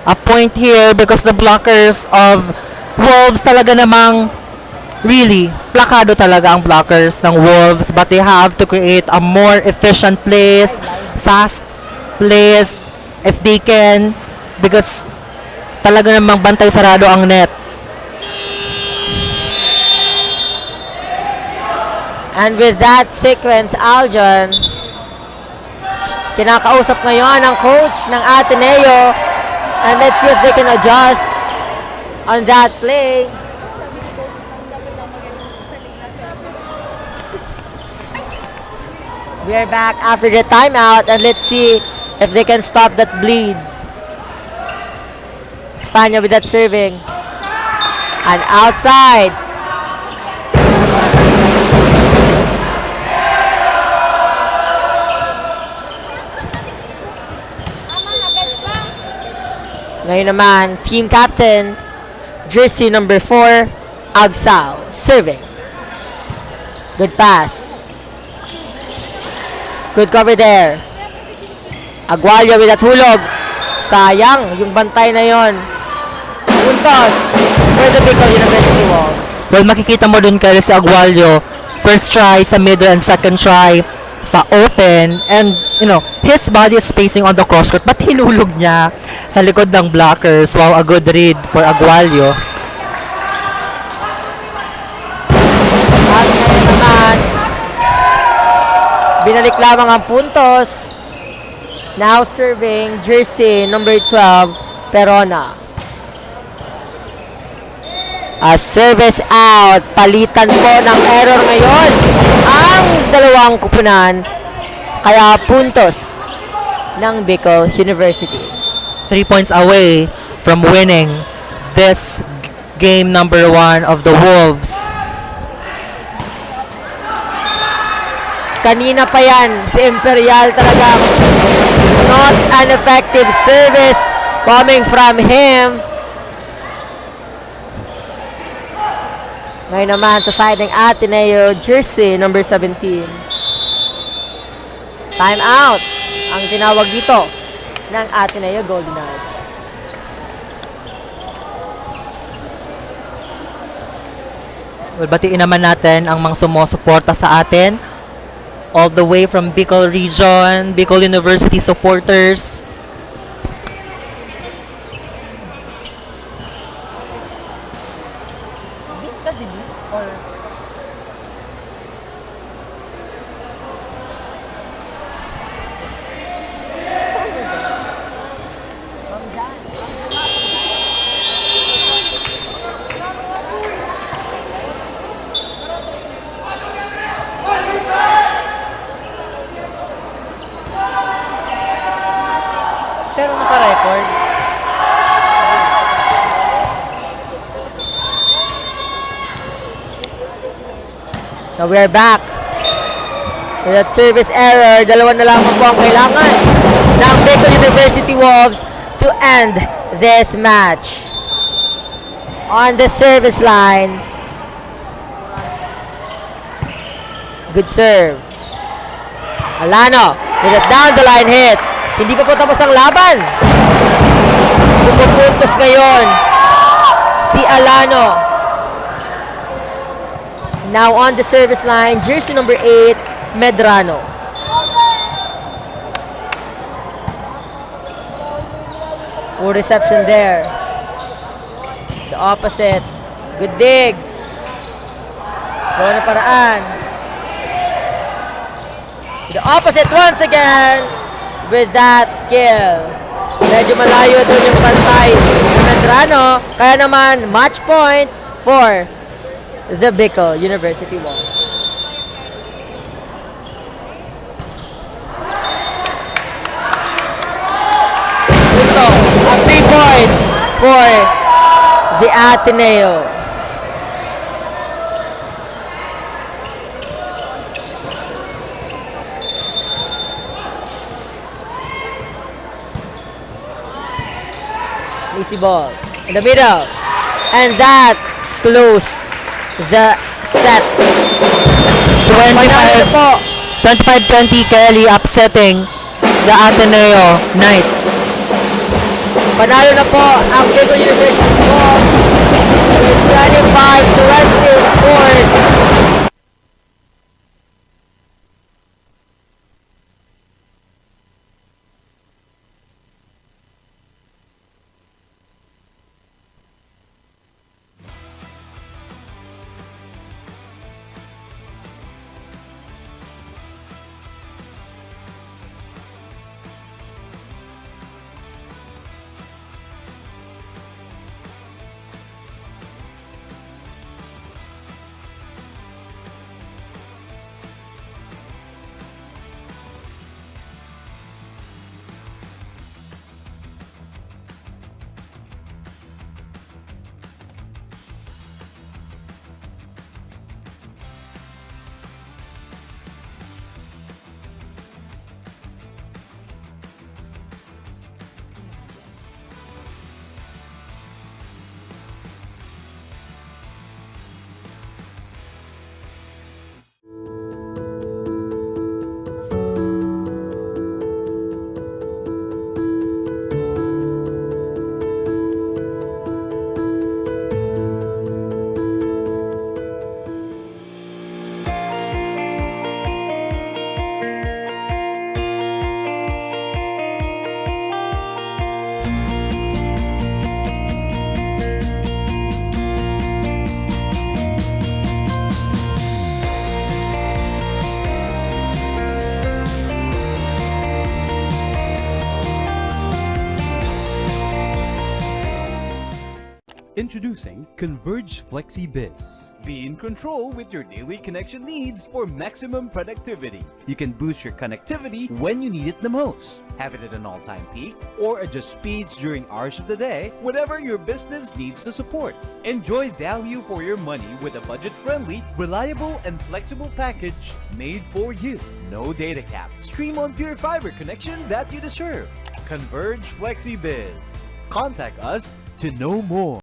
a point here because the blockers of Wolves talaga namang really plakado talaga ang blockers ng Wolves, but they have to create a more efficient plays, fast plays, if they can, because talaga namang bantay sarado ang net. And with that sequence, Aljon, kinakausap ngayon ang coach ng Ateneo. And let's see if they can adjust on that play. We are back after the timeout, and let's see if they can stop that bleed. Tanya with that serving. And outside. Ngayon naman, team captain, jersey number four, Agsao, serving. Good pass. Good cover there. Aguayo with that hulog. Sayang, yung bantay na yon. Puntos for the Bicol University Wolves. Well, makikita mo dun, Kyle, si Aguayo, first try sa middle and second try sa open. And, you know, his body is facing on the cross court, but hinulog niya sa likod ng blockers. Wow, a good read for Aguayo. At ngayon naman, binalik lamang ang puntos. Now serving jersey number twelve, Perona. A service out. Palitan po ng error ngayon ang dalawang kupunan. Kaya puntos ng Bicol University. Three points away from winning this game number one of the Wolves. Kanina pa yan, si Imperial talagang not an effective service coming from him. Ngayon naman sa side ng Ateneo jersey, number seventeen. Time out ang tinawag dito ng Ateneo Golden Knights. Well, batiin naman natin ang mga sumusuporta sa atin. All the way from Bicol Region, Bicol University supporters. Pero naka-record. Now we are back. With that service error, dalawa na lamang po ang kailangan ng Bicol University Wolves to end this match. On the service line. Good serve. Alano, with a down the line hit. Hindi pa po tapos ang laban. Pumupuntos ngayon si Alano. Now on the service line, jersey number eight, Medrano. Poor reception there. The opposite. Good dig. Gawa ng paraan. The opposite once again with that kill. Medyo malayo doon yung pantay ni Medrano. Kaya naman, match point for the Bicol University Wolves. Ito, a free point for the Ateneo. Easy ball. In the middle. And that close the set. Panalo na po. Twenty-five twenty, Kelly upsetting the Ateneo Knights. Panalo na po ang Bicol University Wolves with twenty-five twenty scores. Introducing Converge FlexiBiz. Be in control with your daily connection needs for maximum productivity. You can boost your connectivity when you need it the most. Have it at an all-time peak or adjust speeds during hours of the day, whatever your business needs to support. Enjoy value for your money with a budget-friendly, reliable, and flexible package made for you. No data cap. Stream on pure fiber connection that you deserve. Converge FlexiBiz. Contact us to know more.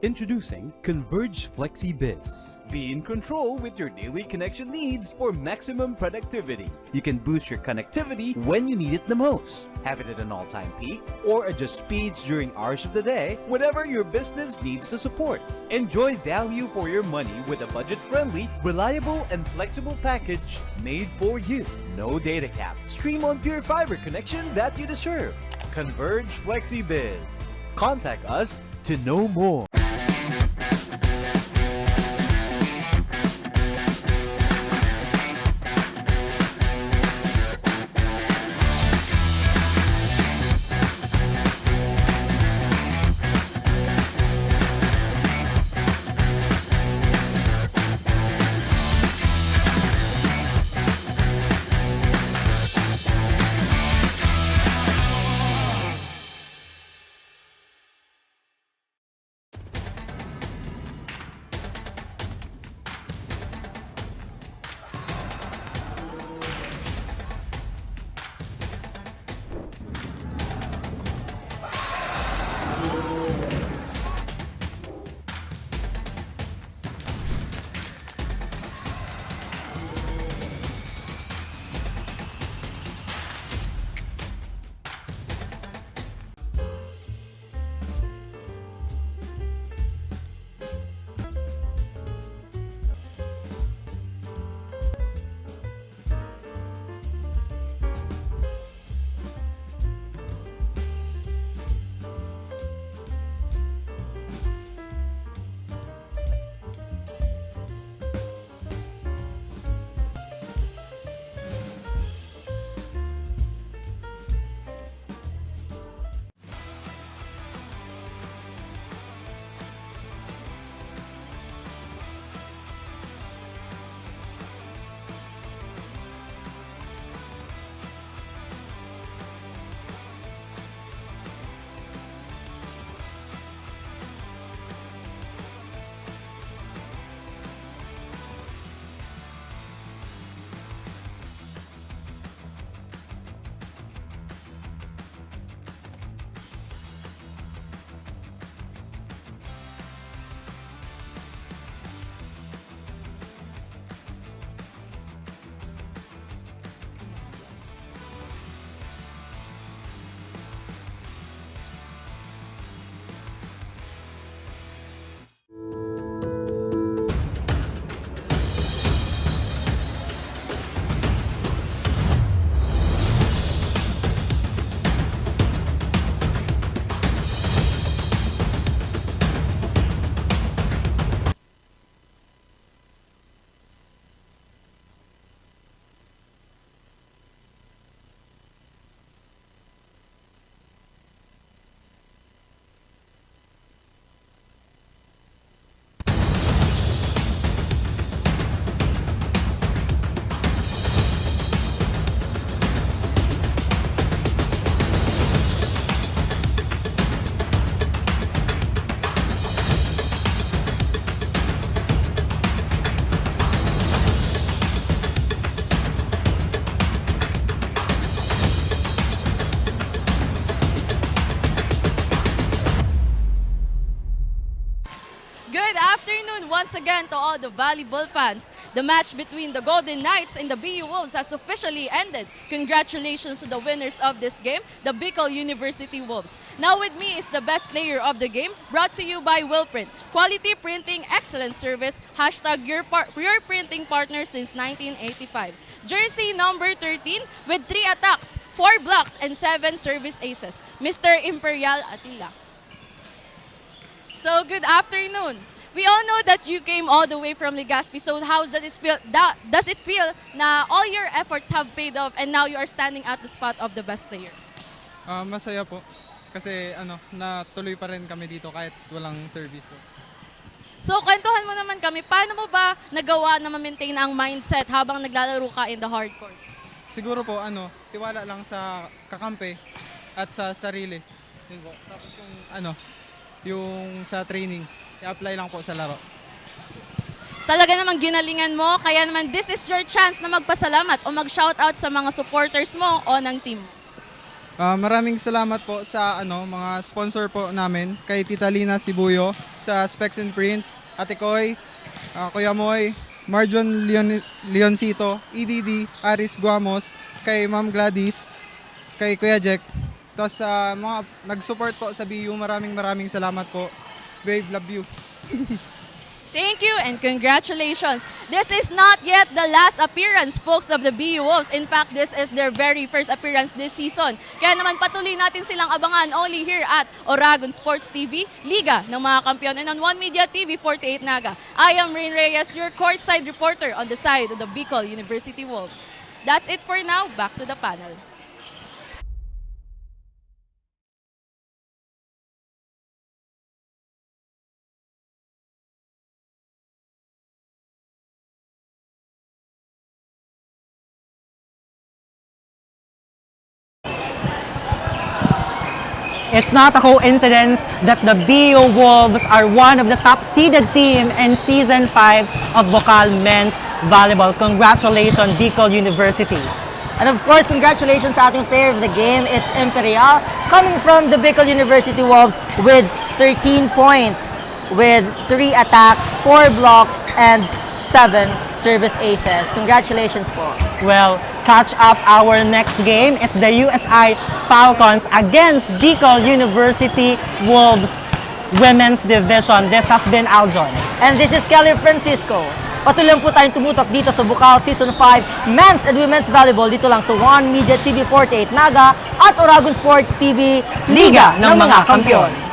Introducing Converge FlexiBiz. Be in control with your daily connection needs for maximum productivity. You can boost your connectivity when you need it the most. Have it at an all-time peak or adjust speeds during hours of the day, whatever your business needs to support. Enjoy value for your money with a budget-friendly, reliable, and flexible package made for you. No data cap. Stream on pure fiber connection that you deserve. Converge FlexiBiz. Contact us to know more. Once again, to all the volleyball fans, the match between the Golden Knights and the B U Wolves has officially ended. Congratulations to the winners of this game, the Bicol University Wolves. Now with me is the best player of the game, brought to you by Willprint. Quality printing, excellent service, hashtag your, par- your printing partner since nineteen eighty-five. Jersey number thirteen with three attacks, four blocks, and seven service aces, Mister Imperial Atila. So, good afternoon. We all know that you came all the way from Legazpi. So, how does it feel? Da, does it feel na all your efforts have paid off and now you are standing at the spot of the best player? Ah, masaya po. Kasi ano, natuloy pa rin kami dito kahit walang service po. So, kwentuhan mo naman kami, paano mo ba nagawa na ma-maintain ang mindset habang naglalaro ka in the hard court? Siguro po, ano, tiwala lang sa kakampi at sa sarili. Yun po. Tapos yung, ano, yung sa training, i-apply lang po sa laro. Talaga namang ginalingan mo, kaya naman this is your chance na magpasalamat o mag-shoutout sa mga supporters mo o ng team mo. Ah, maraming salamat po sa ano, mga sponsor po namin, kay Tita Lina Sibuyo sa Specs and Prints, Ate Koy, ah, Kuya Moy, Marjon Leon, Leoncito, E D D, Aris Guamos, kay Ma'am Gladys, kay Kuya Jack. Tapos sa mga nag-support po sa B U, maraming maraming salamat po. Babe, love you. Thank you and congratulations. This is not yet the last appearance, folks, of the B U Wolves. In fact, this is their very first appearance this season. Kaya naman patuloy natin silang abangan only here at Oragon Sports T V, Liga ng mga Kampiyon, and on One Media T V forty-eight Naga. I am Rain Reyes, your courtside reporter on the side of the Bicol University Wolves. That's it for now. Back to the panel. It's not a coincidence that the B U Wolves are one of the top seeded team in Season five of Bukal Men's Volleyball. Congratulations, Bicol University. And of course, congratulations sa ating player of the game. It's Imperial, coming from the Bicol University Wolves with thirteen points, with three attacks, four blocks, and seven service aces. Congratulations po. Well, catch up our next game. It's the U S I Falcons against Bicol University Wolves Women's Division. This has been Aljon. And this is Kelly Francisco. Patuloy lang po tayong tumutok dito sa Bukal Season five Men's and Women's Volleyball dito lang sa One Media T V forty-eight Naga at Oragon Sports T V, Liga ng mga Kampiyon.